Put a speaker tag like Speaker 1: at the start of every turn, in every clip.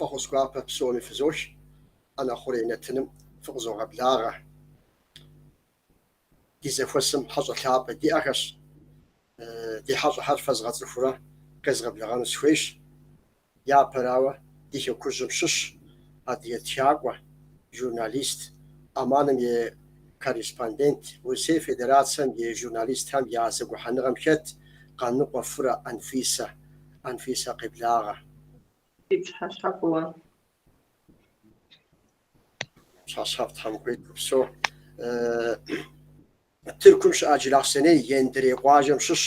Speaker 1: Фӏэхъус гуапэ псоми фызох, ӏэнэ хъурей нэтыным фыкъызогъэблагъэ. Ди зэхуэсым хьэщӏэ лъапӏэ диӏэхэщ. Ди хьэщӏэхэр фэзгъэцӏыхурэ къезгъэблэгъэну сыхуейщ. Япэрауэ, ди хэкужьым щыщ адыгэ тхакӏуэ, журналист, Амманым и корреспондент, Урысей Федерацэм и журналистхэм я зэгухьэныгъэм хэт Къаныкъуэ Фырэ Анфисэ. Анфисэ къеблагъэ.
Speaker 2: Фи пщыхьэщхьэ фӏыуэ.
Speaker 1: Пщыхьэщхьэфӏ Тхьэм къуит, упсэу. Тыркум щыӏэ Джылахъстэней Ендрей къуажэм щыщ,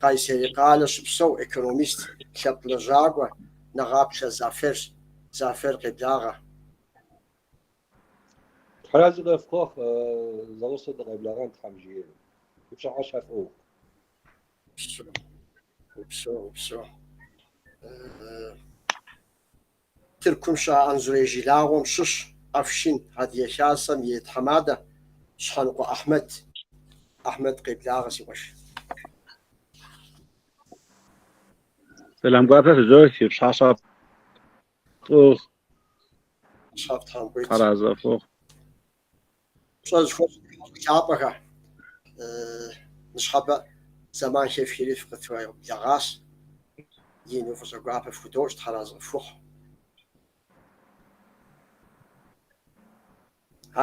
Speaker 1: Къайсери къалэ щыпсэу экономист, лъэпкъ лэжьакӏуэ Нэгъаплъэ Зафер. Зафер къеблагъэ.
Speaker 3: Тхьэразэ къыфхухъу, зэгъусэу дыкъеблэгъэн Тхьэм жиӏэм. Фи пщыхьэщхьэ фӏы ухъу.
Speaker 1: Упсэу, упсэу, упсэу. Тыркум щыӏэ Анзорей жылагъуэм щыщ Афшын Адыгэ Хасэм и тхьэмадэ Щхьэныкъуэ Ахьмэд. Ахьмэд къеблагъэ, си къуэш.
Speaker 4: Сэлам гуапэ фызох, фи пщыхьэщхьэ фӏы ухъу.
Speaker 1: Щхьэфӏ Тхьэм къуит.
Speaker 4: Тхьэразэ фыхъу.
Speaker 1: Пщӏэ зыхуэсщӏ лъапӏэхэ, ныщхьэбэ зэман хэфхри фыкъытхуеблэгъащ. Ину фӏыщӏэ гуапэ фхудощӏ, Тхьэразэ къыфхухъу.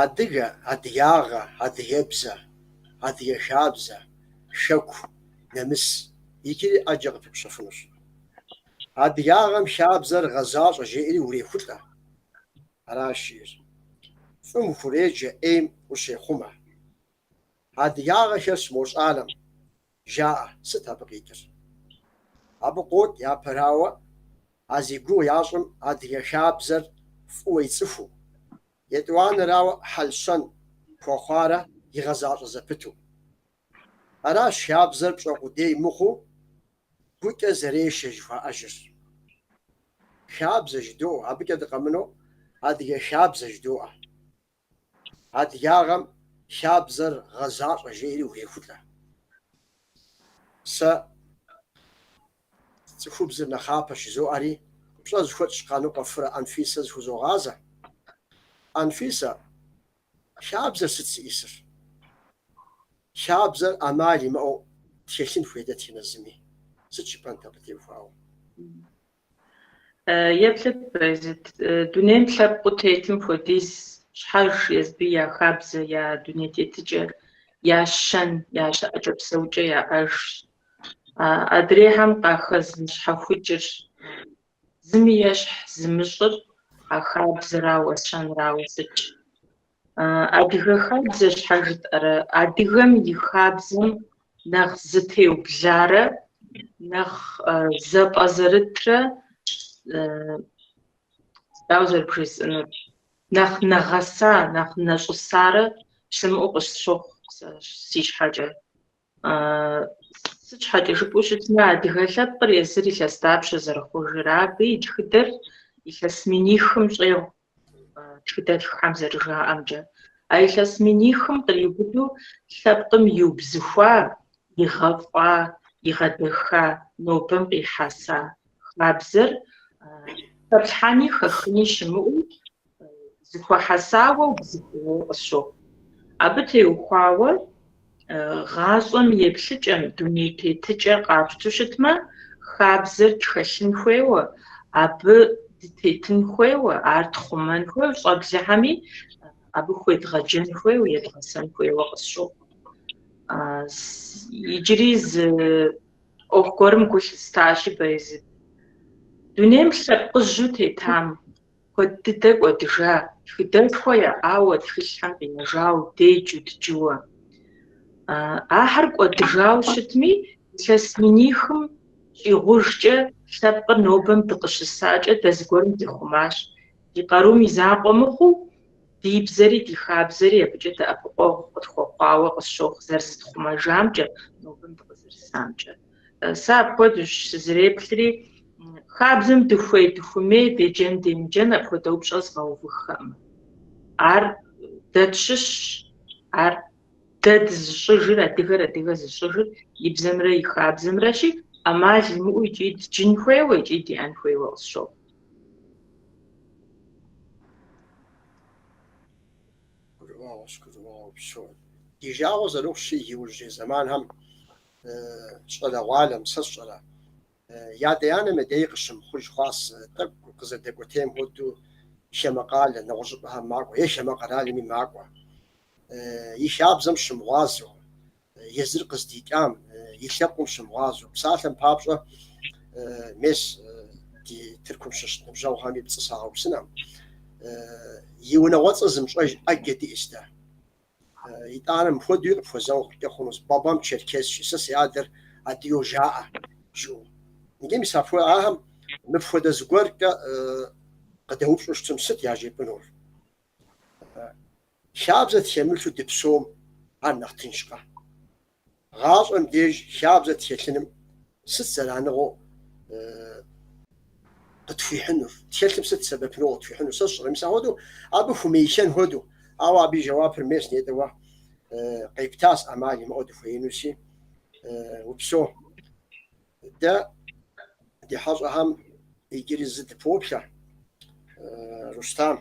Speaker 1: Адыгэ, адыгагъэ, адыгэбзэ, адыгэ хабзэ, хэку, нэмыс иджыри ӏэджэ къыпыпщэфынущ. Адыгагъэм хабзэр гъэзащӏэ жеӏэри урехулӏэ. Аращ жиӏэр. Фӏым ухуреджэ, ӏейм ущехъумэ. Адыгагъэ хэлъщ мо щӏалэм, жаӏэ, сыт абы къикӏыр? Абы къокӏ япэрауэ, а зи гугъу ящӏым адыгэ хабзэр фӏыуэ ицӏыхуу, етӏуанэрауэ хьэл-щэн хуэхъуарэ игъэзащӏэ зэпыту. Аращ хабзэр пщӏэ къудей мыхъуу, гукӏэ зэрешэ жыхуаӏэжыр. Хабзэ жыдоӏэ, абыкӏэ дыкъэмынэу адыгэ хабзэ жыдоӏэ. Адыгагъэм хабзэр гъэзащӏэ жеӏэри урехулӏэ. Сэ цӏыхубзыр нэхъапэ жызоӏэри, пщӏэ зыхуэтщӏ Къаныкъуэ Фырэ Анфисэ зыхузогъазэ. Анфисэ, хабзэр сыт зиӏысыр? Хабзэр ӏэмал имыӏэу тхэлъын хуей дэтхэнэ зыми. Сыт жыпӏэнт абы теухуауэ?
Speaker 2: Еплъыт, Баязит, дунейм лъэпкъыу тетым хуэдиз щхьэж езбы я хабзэ, я дуней тетыкӏэ, я щэн, я щыӏэкӏэ-псэукӏэ яӏэжщ. Адрейхэм къахэзыщхьэхукӏыр, зыми ещхь зымыщӏыр а хабзэрауэ, щэнрауэ сытщ. Адыгэ хабзэ щхьэ жытӏэрэ, адыгэм и хабзэм нэхъ зэтеубларэ, нэхъ зэпӏэзэрытрэ, дауэ зэрыбжесӏэнур, нэхъ нэгъэса, нэхъ нэщӏысарэ щымыӏэу къысщохъу сэ си щхьэкӏэ. Сыт щхьэкӏэ жыпӏэу щытмэ, адыгэ лъэпкъыр езыр илъэс дапщэ зэрыхъужыр, абы и тхыдэр илъэс минихым щӏегъу тхыдэтххэм зэрыжаӏэмкӏэ. А илъэс минихым къриубыдэу лъэпкъым иубзыхуа, игъэфӏа, игъэдэха, нобэм къихьэса хабзэр хэплъхьэни хэхыни щымыӏэу зэхуэхьэсауэ убзыхуауэ къысщохъу. Абы теухуауэ гъащӏэм и еплъыкӏэм, дуней тетыкӏэр къапщтэу щытмэ, хабзэр тхэлъын хуейуэ, абы дытетын хуейуэ, ар тхъумэн хуейуэ, щӏэблэхэми абы хуедгъэджэн хуейуэ, едгъэсэн хуейуэ къысщохъу. Иджыри зы ӏуэху гуэрым гу лъыстащи, Баязит, дунейм лъэпкъыжьу тетам куэд дыдэ кӏуэдыжа, тхыдэшхуэ яӏауэ, тхылъхэм къинэжауэ, деджэу, дджыуэ. Ахэр кӏуэдыжауэ щытми, илъэс минихым щӏигъужкӏэ лъэпкъыр нобэм дыкъыщысакӏэ дэ зыгуэрым дихъумащ. Ди къарум и закъуэ мыхъуу, ди бзэри, ди хабзэри абыкӏэ дэӏэпыкъуэгъу къытхуэхъуауэ къысщохъу зэрызытхъумэжамкӏэ, нобэм дыкъызэрысамкӏэ. Сэ апхуэдэущ сызэреплъри, хабзэм дыхуей, дыхумей, деджэн, демыджэн апхуэдэ упщӏэ згъэувыххэкъым. Ар дэ тщыщщ, ар дэ дызыщӏыжыр, адыгэр адыгэ зыщӏыжыр и бзэмрэ и хабзэмрэщи, ӏэмал имыӏэу икӏи дджын хуейуэ, икӏи диӏэн хуейуэ къысщохъу.
Speaker 1: Гурыӏуэгъуэщ, гурыӏуэгъуэ, упсэу. Ди жагъуэ зэрыхъущи, иужьрей зэманхэм щӏалэгъуалэм, сэ сщӏэрэ, я адэ-анэм я деи къыщымыхъуж хъуащ, тӏэкӏу къызэрыдэкӏуэтейм хуэдэу хамэ къалэ, нэгъуэщӏыпӏэхэм макӏуэ е хамэ къэралми макӏуэ. И хабзэм щымыгъуазэу, езыр къыздикӏам, и лъэпкъым щымыгъуазэу. Псалъэм папщӏэ, мес ди Тыркум щыщ ныбжьэгъухэми пцӏы сагъэупсынэм, и унагъуэцӏэ зымыщӏэж ӏэджэ диӏэщ дэ. Итӏанэ мыпхуэдэуи къыпхуэзэнкӏэ хъунущ, Бабам черкесщи, сэ си адэр адыгэу жаӏэ, жиӏэу. Иджы мис ахэм мыпхуэдэ зыгуэркӏэ къыдэупщӏу щытым, сыт яжепӏэнур? Хабзэ тхэмылъу дыпсэум ар нэхъ тыншкъэ? Гъащӏэм деж хабзэ тхэлъыным сыт зэраныгъэу къытхуихьынур? Тхэлъым сыт сэбэпыныгъэу къытхуихьынур? Сэ сщӏэрэ, мис апхуэдэу абы хумеихэн хуэдэу, ауэ абы и жэуапыр мес нетӏэ уэ къептащ, ӏэмал имыӏэу дыхуеинуси, упсэу. Дэ ди хьэщӏэхэм иджыри зы дыпоплъэ, Рустам.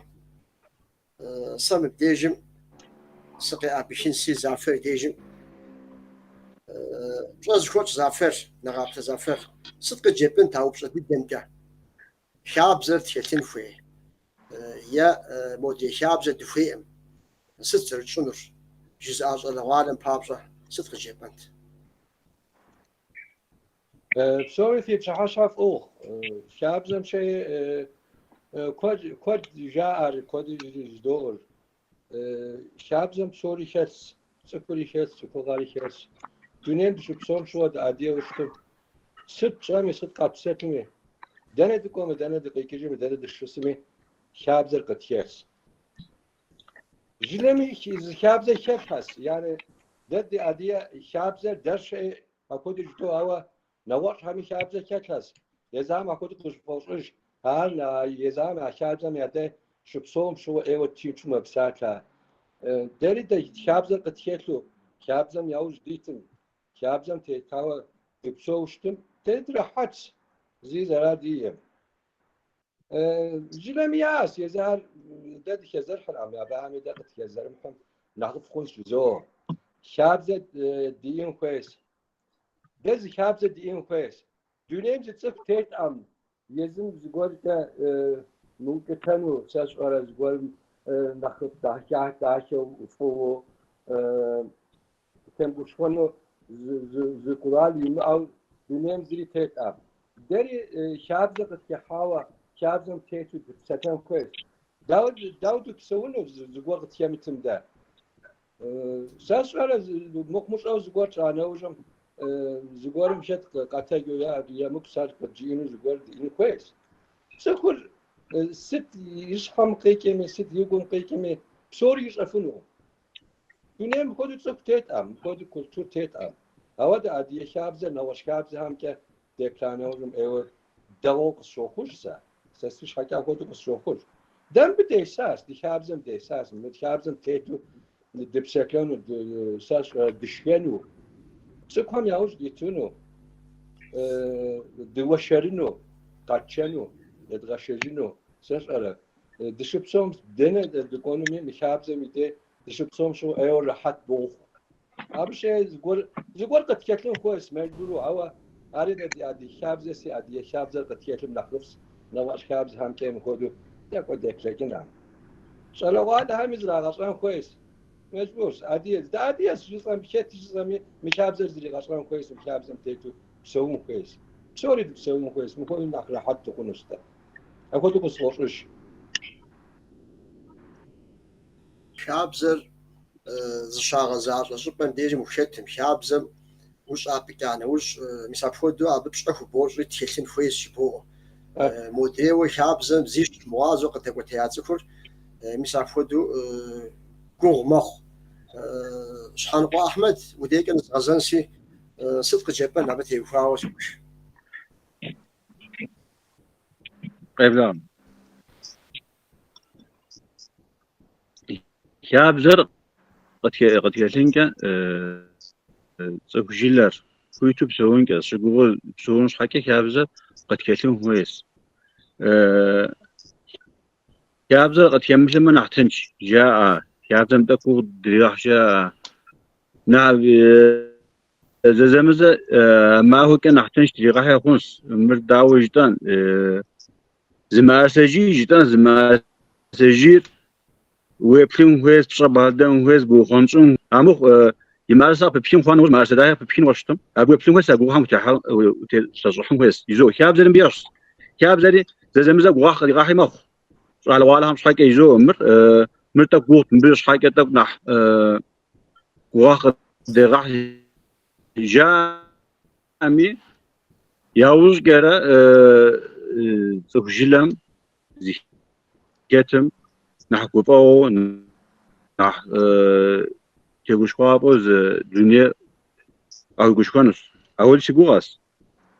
Speaker 1: Сэ мыбдежым сыкъеӏэбыхынси Зафер дежым. Пщӏэ зыхуэтщӏ Зафер, Нэгъаплъэ Зафер. Сыт къыджепӏынт а упщӏэ дыдэмкӏэ? Хабзэр тхэлъын хуей е модрей хабзэр дыхуейкъым, сыт зэрытщӏынур? Жызыӏа щӏалэгъуалэм папщӏэ сыт къыджепӏэнт?
Speaker 3: Псори фи пщыхьэщхьэ фӏы ухъу. Хабзэм щей куэд куэд жаӏэр, куэди жыдоӏэр. Хабзэм псори хэлъщ, цӏыхури хэлъщ, цӏыхугъэри хэлъщ. Дунейм дыщыпсэум щыгъуэ дыадыгэу щытым, сыт тщӏэми, сыт къэтпсэлъми, дэнэ дыкӏуэми, дэнэ дыкъикӏыжми, дэнэ дыщысми, хабзэр къытхэлъщ. Жылэми зы хабзэ хэлъхэщ, яни дэ ди адыгэ хабзэр дэр щей Апхуэдэу жытӏэу, ауэ нэгъуэщӏхэми хабзэ хэлъхэщ. Езыхэм апхуэдэу къыщӏыфӏощӏыж. Ар езыхэм а хабзэм я дэ щыпсэум щыгъуэ ӏейуэ тыншу мэпсалъэ. Дэри дэ хабзэр къытхэлъу, хабзэм яужь дитым, хабзэм тетауэ дыпсэу щытым, дэри дырэхьэтщ, зи зэрар диӏэм. Жылэми яӏэщ, езыхэр дэ дыхэзэрыхьыркъым, абыхэми дэ къытхэзэрымыхьым нэхъыфӏ хъунщ жызоӏэ. Хабзэ диӏэн хуейщ. Дэ зы хабзэ диӏэн хуейщ. Дунейм зы цӏыху теткъым, езым зыгуэркӏэ мыукӏытэну, сэ сщӏэрэ зыгуэрым нэхъыфӏ дахэу, фӏыуэ Темыгушхуэну зы къурал имыӏэу дунейм зыри теткъым. Дэри хабзэ къытхыхьауэ, хабзэм тету дыпсэлъэн хуейщ. Дауэ дыпсэуну зыгуэр къытхэмытым дэ? Сэ сщӏэрэ мыхъумыщӏэу зыгуэр тщӏа нэужьым зыгуэрым хэт къэтэджу емыкӏу сэр къыджиӏэну зыгуэр диӏэн хуейщ. Цӏыхур сыт и щхьэм къикӏми, сыт и гум къикӏми, псори ищӏэфынукъым. Дунейм мыпхуэдэу цӏыху теткъым, мыпхуэдэу культур теткъым. Ауэ дэ адыгэ хабзэр нэгъуэщӏ хабзэхэмкӏэ деплъа нэужьым ӏейуэ дэгъуэу къысщохъуж сэ. Сэ си щхьэкӏэ апхуэдэу къысщохъуж. Дэ мыбы десащ, ди хабзэм десащ, мы хабзэм тету дыпсэлъэну, сэ сщӏэрэ, дышхэну, цӏыхухэм яужь дитыну, дыуэршэрыну, къэтшэну, едгъэшэжыну, сэ сщӏэрэ. Дыщыпсэум дэнэ дыкӏуэнуми, мы хабзэм и дей дыщыпсэум щыгъуэ ӏейуэ рэхьэт дохъу. Абы щей зыгуэр къытхэлъын хуейщ мажбуру, ауэ ари дэ ди адыгэ хабзэси, адыгэ хабзэр къытхэлъым нэхъыфӏщ, нэгъуэщӏ хабзэхэмкӏэ мыхуэдэу тӏэкӏу деплъэкӏынам. Щӏалэгъуалэхэми зрагъэщӏэн хуейщ, мажбурщ, адыгэ, дыадыгэщ жысӏэм, хэт жысӏэми, мы хабзэр зригъэщӏэн хуейщ, мы хабзэм тету псэун хуейщ. Псори дыпсэун хуейщ, мыхуэдэу нэхъ рэхьэт дыхъунущ дэ. Апхуэдэу къысфӏощӏыж.
Speaker 1: Хабзэр зыщагъэзащӏэ щӏыпӏэм дежым ухэтым, хабзэм ущӏапӏыкӏа нэужь, мис апхуэдэу абы пщӏэ хубощӏри тхэлъын хуейщ жыбоӏэ. Модрейуэ хабзэм зи щымыгъуазэу къыдэкӏуэтея цӏыхур мис апхуэдэу гугъу мэхъу. Щхьэныкъуэ Ахьмэд, удекӏэ нызгъэзэнси, сыт къыджепӏэн абы теухуауэ си къуэш?
Speaker 4: Къеблагъэ. Хабзэр къытхэлъынкӏэ цӏыху жылэр хуиту псэункӏэ, щыгугъыу псэун щхьэкӏэ хабзэр къытхэлъын хуейщ. Хабзэр къытхэмылъымэ нэхъ тынш, жаӏэ. Хабзэм тӏэкӏу гугъу дригъэхь щыӏэ. Зэзэмызэ махуэкӏэ нэхъ тынш дригъэхьи хъунщ. Мыр дауэ жытӏэн? Зы мыӏэрысэжьий жытӏэн, зы мыӏэрысэжьийр уеплъын хуейщ, пщӏэ бгъэдэлъын хуейщ, бухъуэнщӏын. Амыхъу и мыӏэрысэ къыпыпхын хъуа нэужь, мыӏэрысэ дахэ къыпыпхын щытым, абы уеплъын хуейщ, а гугъухэм утелъэщӏыхьын хуейщ. Изо, хабзэри мыбы ещхьщ. Хабзэри зэзэмызэ гугъуехь къригъэхьи мэхъу. Щӏалэгъуалэхэм щхьэкӏэ изо, мыр тӏэкӏу гугъут, мыбы щхьэкӏэ тӏэкӏу нэхъ гугъуехь къыдегъэхь жаӏэми, яужькӏэрэ цӏыху жылэм зыхэтым нэхъ гуфӏэгъуэу, нэхъ тегушхуафӏэу зы дуней къагушхуэнущ. Ауэдэу си гугъэщ.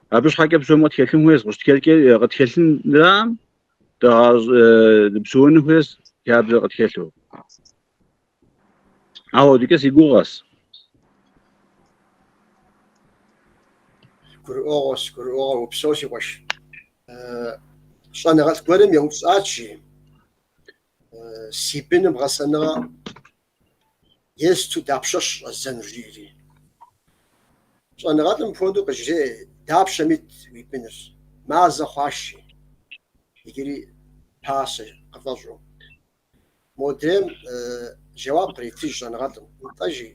Speaker 4: Абы щхьэкӏэ псом къытхэлъын хуейщ, къыщытхэлъкӏэ къытхэлъынрам дыпсэуну хуейщ хабзэ къытхэлъу. Ауэдэкӏэ си гугъэщ.
Speaker 1: Гурыӏуэгъуэщ, гурыӏуэгъуэ, упсэу, си къуэш. Щӏэныгъэлӏ гуэрым еупщӏат, жи, си быным гъэсэныгъэ есту дапщэщ щӏэздзэнур, жиӏэри. Щӏэныгъэлӏым мыпхуэдэу къыжреӏэ, дапщэм ит уи быныр? Мазэ хъуащ, жи, иджыри пасэ къыфӏэщӏу. Модрейм жэуап къретыж щӏэныгъэлӏым, Нтӏэ, жи,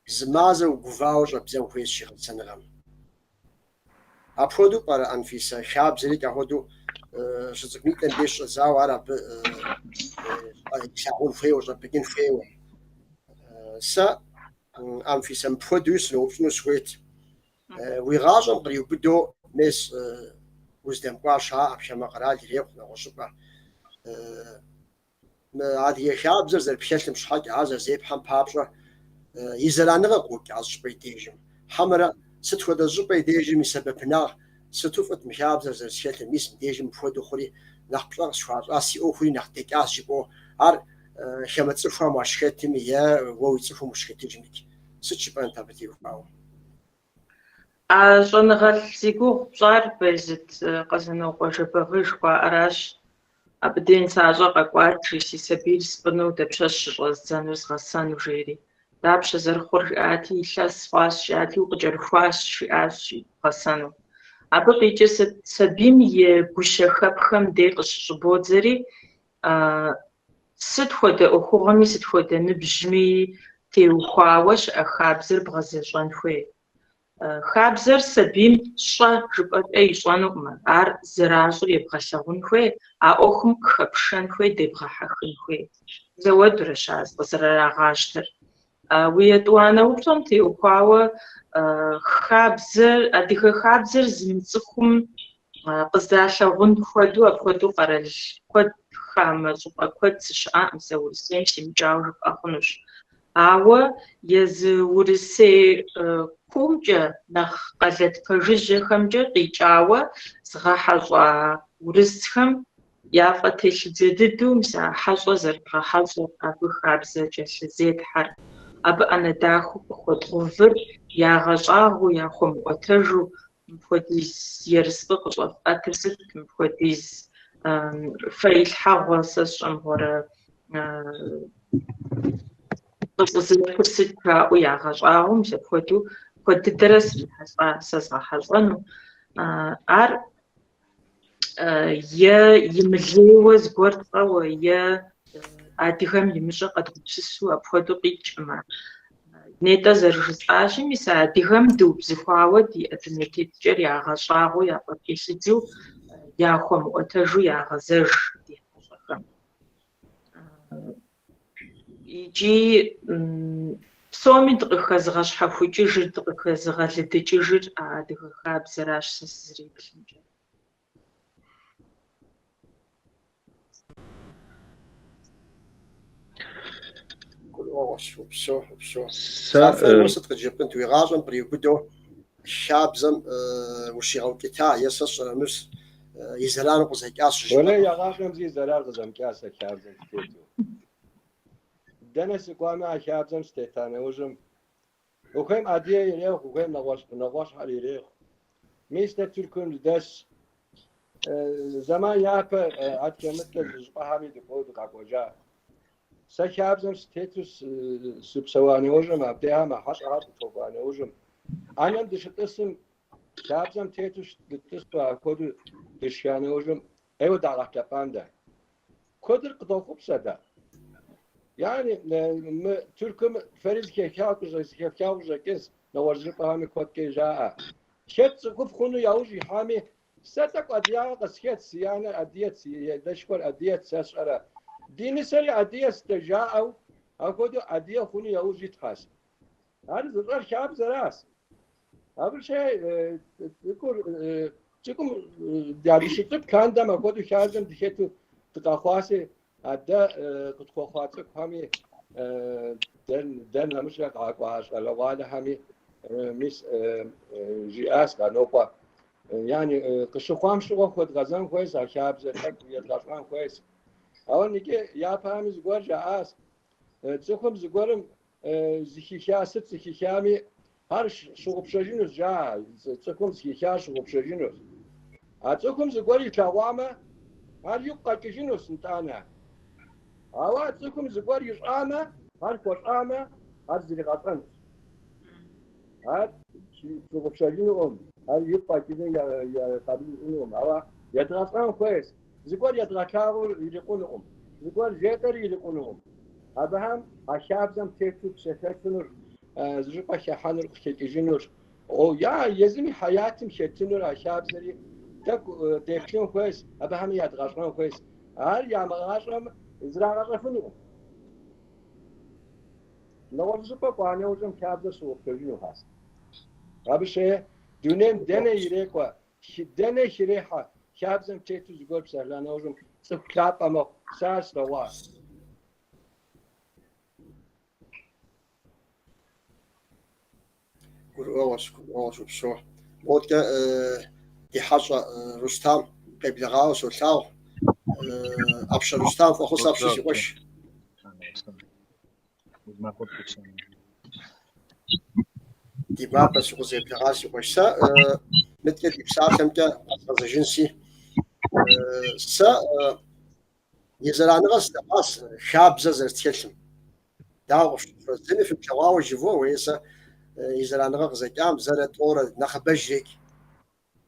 Speaker 1: зы мазэ угувауэ щӏэбдзэн хуейщ жи гъэсэныгъэм. Апхуэдэу пӏэрэ, Анфисэ, хабзэрикӏ апхуэдэу щыцӏыкӏунитӏэм деж щӏэдзауэ ар абы илъагъун хуейуэ, щӏэпӏыкӏын хуейуэ? Сэ, Анфисэ, мыпхуэдэуи сыноупщӏыну сыхуейт. Уи гъащӏэм къриубыдэу мес уздэмыкӏуа щыӏэкъым, хамэ къэрал ирехъу, нэгъуэщӏыпӏэ. Мы адыгэ хабзэр зэрыпхэлъым щхьэкӏэ, ар зэрызепхьэм папщӏэ и зэраныгъэ къокӏа зыщӏыпӏэ и дежым. Хьэмэрэ сыт хуэдэ щӏыпӏэ и дежым и сэбэпынагъ, сыту фӏыт мы хабзэр зэрысхэлъыр, мис мыбдежым мыпхуэдэу хъури, нэхъ пщӏэ къысхуащӏащ, си ӏуэхури нэхъ дэкӏащ жыпӏэу, ар хамэ цӏыхухэм уащыхэтми е уэ уи цӏыхум ущыхэтыжмикӏ. Сыт жыпӏэнт абы теухуауэ?
Speaker 2: А щӏэныгъэлӏ зи гугъу пщӏар Баязит Къэзанокъуэ Жэбагъы жыхуаӏэращ. Абы дей нысащӏэ къэкӏуат, жи, си сабийр спӏыну дапщэщ щыщӏэздзэнур згъэсэну, жери. Дапщэ зэрыхъур жиӏати, илъэс хъуащ жиӏати, укъыкӏэрыхуащ, жиӏащ, жи, бгъэсэну. Абы къикӏыр сыт? Сабийм и гущэхэпхэм дей къыщыщӏыбодзэри, Сыт хуэдэ ӏуэхугъуэми, сыт хуэдэ ныбжьми теухуауэ щыӏэ хабзэр бгъэзэщӏэн хуей. Хабзэр сабийм щӏэ жыпӏэкӏэ ищӏэнукъым, ар зэращӏыр ебгъэлъагъун хуей, а ӏуэхум къыхэпшэн хуей, дебгъэхьэхын хуей. Зэуэдурэщ ар къызэрырагъащтэр. Уи етӏуанэ упщӏэм теухуауэ хабзэр, адыгэ хабзэр зымыцӏыхум къыздалъагъун хуэдэу апхуэдэу къэрал куэд, хамэ щӏыпӏэ куэд сыщыӏакъым, сэ Урысейм симыкӏауэ жыпӏэ хъунущ. Ауэ езы Урысей куумкӏэ, нэхъ къалэ тпэжыжьэхэмкӏэ къикӏауэ згъэхьэщӏа урысхэм яфӏэтелъыджэ дыдэу мис а хьэщӏэ зэрыдгъэхьэщӏэр, абы хабзэ кӏэлъызетхьэр, абы ӏэнэ дахэу къыхуэдгъэувыр ягъэщӏагъуэу, яхуэмыӏуэтэжу мыпхуэдиз ерыскъы къыщӏэфӏэтыр сыт, мыпхуэдиз фэилъхьэгъуэ сэ сщӏэмыгъуэрэ къыщӏызэпхыр сыт жаӏэу ягъэщӏагъуэу, мис апхуэдэу куэд дыдэрэ срихьэлӏа сэ згъэхьэщӏэну. Ар е имылейуэ зыгуэр тщӏэуэ, е адыгэм имыщӏэ къэдгупсысу апхуэдэу къикӏкъым ар. Нетӏэ зэрыжысӏащи, мис а адыгэм дыубзыхуауэ диӏэ дуней тетыкӏэр ягъэщӏагъуэу, яфӏэтелъыджэу, яхуэмыӏуэтэжу ягъэзэж ди хьэщӏэхэм. Икӏи псоми дыкъыхэзыгъэщхьэхукӏыжыр, дыкъыхэзыгъэлыдыкӏыжыр а адыгэ хабзэращ сэ сызэреплъымкӏэ.
Speaker 1: Гурыӏуэгъуэщ, упсэу, упсэу.
Speaker 4: Сэ
Speaker 1: Сэфэр, уэ сыт къыджепӏэнт уи гъащӏэм къриубыдэу хабзэм ущигъэукӏыта е сэ сщӏэрэ мыр и зэрану къызэкӏащ
Speaker 3: Уэлэ,
Speaker 1: жыпӏэну?
Speaker 3: егъащӏэм зи зэрар къызэмыкӏа сэ хабзэм сытету. Дэнэ сыкӏуамэ, а хабзэм сытета нэужьым, ухуейм адыгэ ирехъу, ухуейм нэгъуэщӏхэр ирехъу. Мис дэ Тыркум дыдэс. Зэман япэ аткӏэ-мыткӏэ зы щӏыпӏэхэми дыкӏуэу дыкъэкӏуэжа. Сэ хабзэм сытету сыпсэуа нэужьым, абдейхэм а хьэщӏэхэр къытхуэкӏуа нэужьым, ӏэнэм дыщытӏысым, хабзэм тету дытӏысу апхуэдэу дышха нэужьым, ӏейуэ дагъэлъэпӏан дэ. Куэдыр къыдохъупсэ дэ. Яни, мы Тыркум фэри зыхэфхауэ къыщӏэкӏынщ, нэгъуэщӏ щӏыпӏэхэми куэдкӏэ жаӏэ. Хэт цӏыхуфӏ хъуну яужь ихьами, Сэ тӏэкӏу адыгагъэ къысхэт, си анэр адыгэт, си адэшхуэр адыгэт, сэ сщӏэрэ. Ди нысэри адыгэщ дэ жаӏэу, апхуэдэу адыгэ хъуну яужь итхьэщ. Ар зыщӏэр хабзэращ. Абы щхьэ цӏыкӏур, цӏыкӏум дыщыцӏыкӏу лъандэм апхуэдэу хабзэм дыхэту дыкъэхъуаси, а дэ къытхуэхъуа цӏыкӏухэми, дэ нэмыщӏкӏэ къакӏуа щӏалэгъуалэхэми, мис жиӏащ Къанокъуэ. Яни къыщыхъуам щыгъуэ хуэдгъэзэн хуейщ а хабзэр, тӏэкӏу едгъэщӏэн хуейщ. Ауэ иджы япэхэми зыгуэр жаӏащ, цӏыхум зыгуэрым зыхиха, сыт зыхихами, ар щыгъупщэжынущ, жаӏэ, цӏыхум зыхихар щыгъупщэжынущ. А цӏыхум зыгуэр илъэгъуамэ, ар игу къэкӏыжынущ нтӏанэ. Ауэ а цӏыхум зыгуэр ищӏамэ, ар хуэщӏамэ, ар зригъэщӏэнущ. Ар щыгъупщэжынукъым, ар игу къэкӏыжыну къабыл ищӏынукъым. Ауэ едгъэщӏэн хуейщ. Зыгуэр едгъэлъагъур ирикъунукъым, зыгуэр жетӏэри ирикъунукъым. Абыхэм а хабзэм тету псэлъэфынур, зыщӏыпӏэ хыхьэнур къыхэкӏыжынур, я езым и хьэятым хэтынур а хабзэри тӏэкӏу деплъын хуейщ, абыхэми ядгъэщӏэн хуейщ. Ар ямыгъащӏэм зрагъэщӏэфынукъым. Нэгъуэщӏ щӏыпӏэ кӏуа нэужьым хабзэр щыгъупщэжынухьэс. Абы щхьэ дунейм дэнэ ирекӏуэ, дэнэ хрехьэ, хабзэм тету зыгуэр псэлъа нэужьым цӏыху лъапӏэ мэхъу. Сэ ар слъэгъуащ.
Speaker 1: Гурыӏуэгъуэщ, гурыӏуэгъуэщ упсэу. Модкӏэ ди хьэщӏэ Рустам къеблэгъауэ солъагъу. Ӏэпщэ Рустам, фӏэхъус апщий си къуэш. Ди гуапэщ укъызэреблэгъар, си къуэш. Сэ мыдкӏэ ди псалъэмкӏэ къэзгъэзэжынси. Сэ и зэраныгъэ слъэгъуащ хабзэ зэрытхэлъым. Дауэ къыфщыхъурэ? Зыми фымылъэгъуауэ жывоӏэ, уей сэ и зэраныгъэ къызэкӏам зэрэ тӏорэ нэхъыбэжрекӏ.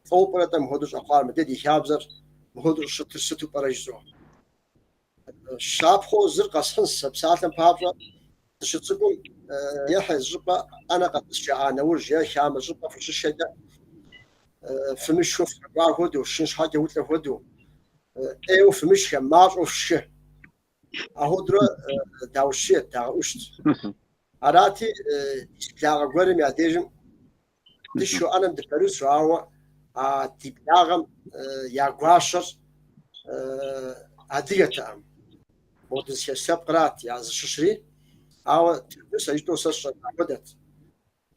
Speaker 1: Лӏоу пӏэрэ-тӏэ мыхуэдэу щӏэхъуар, мыдэ ди хабзэр мыхуэдэу щӏыщытыр сыту пӏэрэ жысӏэу. Щапхъэу зыр къэсхьынщ сэ псалъэм папщӏэ, дыщыцӏыкӏум ехьэ зыщӏыпӏэ ӏэнэ къэтӏыс жаӏа нэужь е хамэ щӏыпӏэ фыщышэкӏэ фымышхэу фыкъэкӏуа хуэдэу, шхын щхьэкӏэ улӏэ хуэдэу, ӏейуэ фымышхэ, мащӏэу фшхы. Ахуэдурэ даущиет, дагъэӏущт. Арати, ди благъэ гуэрым я дежым дышхэу ӏэнэм дыпэрысу, ауэ а ди благъэм я гуащэр адыгэтэкъым. Мо дызыхэс лъэпкърат я зыщыщри, ауэ тырку нысэ жытӏэу сэ сщӏэжа хуэдэт.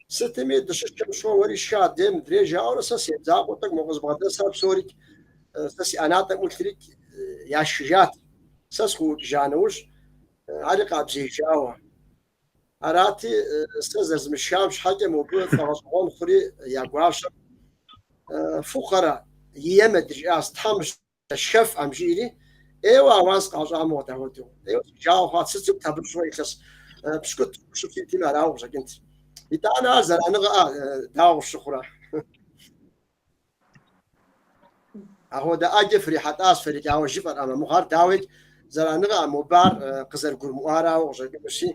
Speaker 1: Сытми, дыщышхэм щыгъуэ уэри шхы адрей мыдрей жаӏэурэ сэ семызакъуэу тӏэкӏу мо къызбгъэдэсхэр псорикӏ, сэ си ӏэнатӏэм ӏулъырикӏ яшхыжат. Сэ сыкъыӏукӏыжа нэужь, ари къабзеижауэ. Арати, сэ зэрызмышхам щхьэкӏэ мобы фӏэгъэщӏэгъуэн хъури я гуащэм фукъэрэ иемэд жиӏащ, тхьэмыщкӏэ шхэфӏэм жиӏэри, ӏейуэ ауан сыкъащӏа мыгъуэт апхуэдэу. ӏейуэ си жагъуэ хъуат, сыцӏыкӏут абы щыгъуэ илъэс пщыкӏутӏ щыпщӏитми арауэ къыщӏэкӏынт. Итӏанэ ар зэраныгъэӏэ дауэ къыфщыхъурэ? Апхуэдэ ӏэджэ фрихьэлӏащ фэрикӏ, ауэ жыфӏэрӏым, амыхъу ар дауикӏ зэраныгъэӏэ, мобы ар къызэрыгурымыӏуарауэ къыщӏэкӏынущи,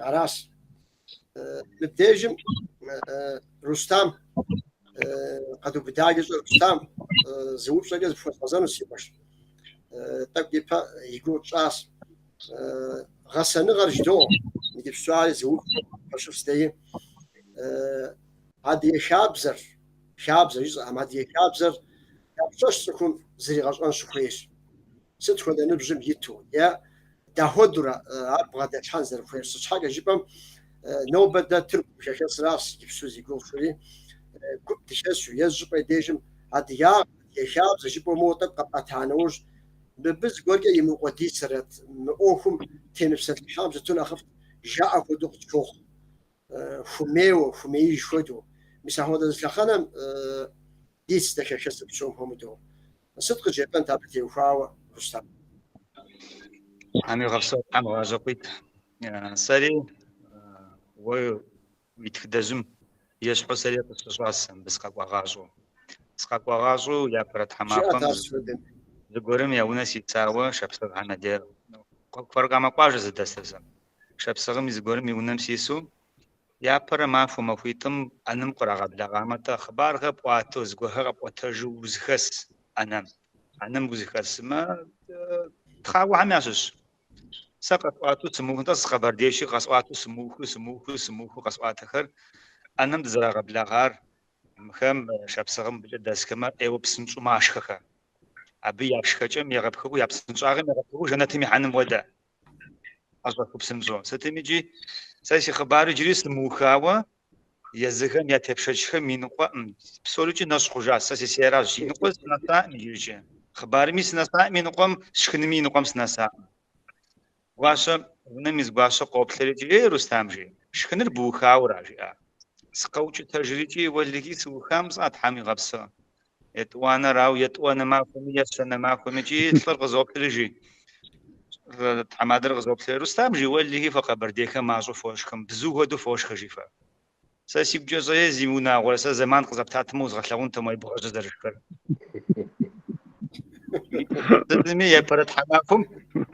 Speaker 1: аращ. Мыбдежым Рустам къэдубыдакӏэ Рустам зы упщӏэкӏэ зыпхуэзгъэзэну си къуэш. Тӏэкӏу ипэ и гугъу тщӏащ. Гъэсэныгъэр жыдоӏэ, иджыпсту ари зы упщӏэу пэщыф здэи. Адыгэ хабзэр, хабзэ жысӏэӏым, адыгэ хабзэр дапщэщ цӏыхум зригъэщӏэн щыхуейр? Сыт хуэдэ ныбжьым иту е дахуэдурэ ар бгъэдэлъхьэн зэрыхуейр? Сыт щхьэкӏэ жыпӏэм, нобэ дэ Тырку хэхэсращ иджыпсту зи гугъу тщӏыри, гуп дыхэсу е зыщӏыпӏэ и дежым адыгагъэ, адыгэ хабзэ жыпӏэу моуэ тӏэкӏу къэпӏэта нэужь, мыбы зыгуэркӏэ имыукъуэдийцэрэт, мы ӏуэхум темыпсэлъыхьам сыту нэхъыфӏт, жаӏэ хуэдэу къытщохъу. Хумейуэ, хумеиж хуэдэу. Мис апхуэдэ зы лъэхъэнэм дитщ дэ хэхэсыр псом хуэмыдэу. Сыт къыджепӏэнт абы теухуауэ, Рустам?
Speaker 5: Тхьэм игъэпсэу, Тхьэм гъащӏэ къуит. Сэри уэ уи тхыдэжьым ещхьу сэри къысщыщӏащ мыбы сыкъэкӏуагъащӏэу. Сыкъэкӏуагъащӏэу япэрэ тхьэмахуэм зыгуэрым я унэ сисауэ Шапсыгъхэм я дей Кфар-Камэ къуажэ зыдэсыр сэ. Шапсыгъым зыгуэрым и унэм сису япэрэ махуэ махуитӏым ӏэнэм кърагъэблэгъамэ-тӏэ хъыбархэр пӏуатэу, зыгуэрхэр къэпӏуэтэжу узыхэс ӏэнэм. ӏэнэм узыхэсмэ, тхъауэхэм ящыщ. Сэ къэсӏуатэу сымыуху, нтӏэ сыкъэбэрдейщи, къэсӏуатэу сымыуху, сымыуху, сымыуху къэсӏуатэхэр ӏэнэм дызэрагъэблэгъар мыхэм Шапсыгъым мыбыкӏэ дэсхэмэ ӏейуэ псынщӏэу машхэхэ. Абы я шхэкӏэм егъэпхыгъэу, я псынщӏагъэм егъэпхыгъэу жэнэтым ихьэным хуэдэ. ӏэщӏэхыу псынщӏэу. Сытым икӏи сэ си хъыбар иджыри сымыухауэ езыхэм я тепшэчхэм и ныкъуэӏым, псорикӏи нэщӏ хъужащ, сэ сисейращ, и ныкъуэ сынэсаӏым иджырикӏи. Хъыбарми сынэсаӏым и ныкъуэм, сшхынми и ныкъуэм сынэсаӏым. Гуащэ, унэм ис гуащэ къоплъэрикӏи, ей, Рустам, жи, шхыныр быухауэра, жиӏа. Сыкъэукӏытэжрикӏи, уэлэхьи, сыухам сӏа, Тхьэм игъэпсэу. Етӏуанэрауэ, етӏуанэ махуэми, ещанэ махуэми икӏи лӏыр къызоплъри, жи. Тхьэмадэр къызоплъри, Рустам, жи, уэлэхьи, фэ къэбэрдейхэм мащӏэу фошхэм, бзу хуэдэу фошхэ, жи фэ. Сэ сигукӏэ щӏэ, зиунагъуэрэ, сэ зэман къызэптатэмэ узгъэлъагъунтэм уэ бгъэжьыр зэрышхэр. Сытми, япэрэ тхьэмахуэм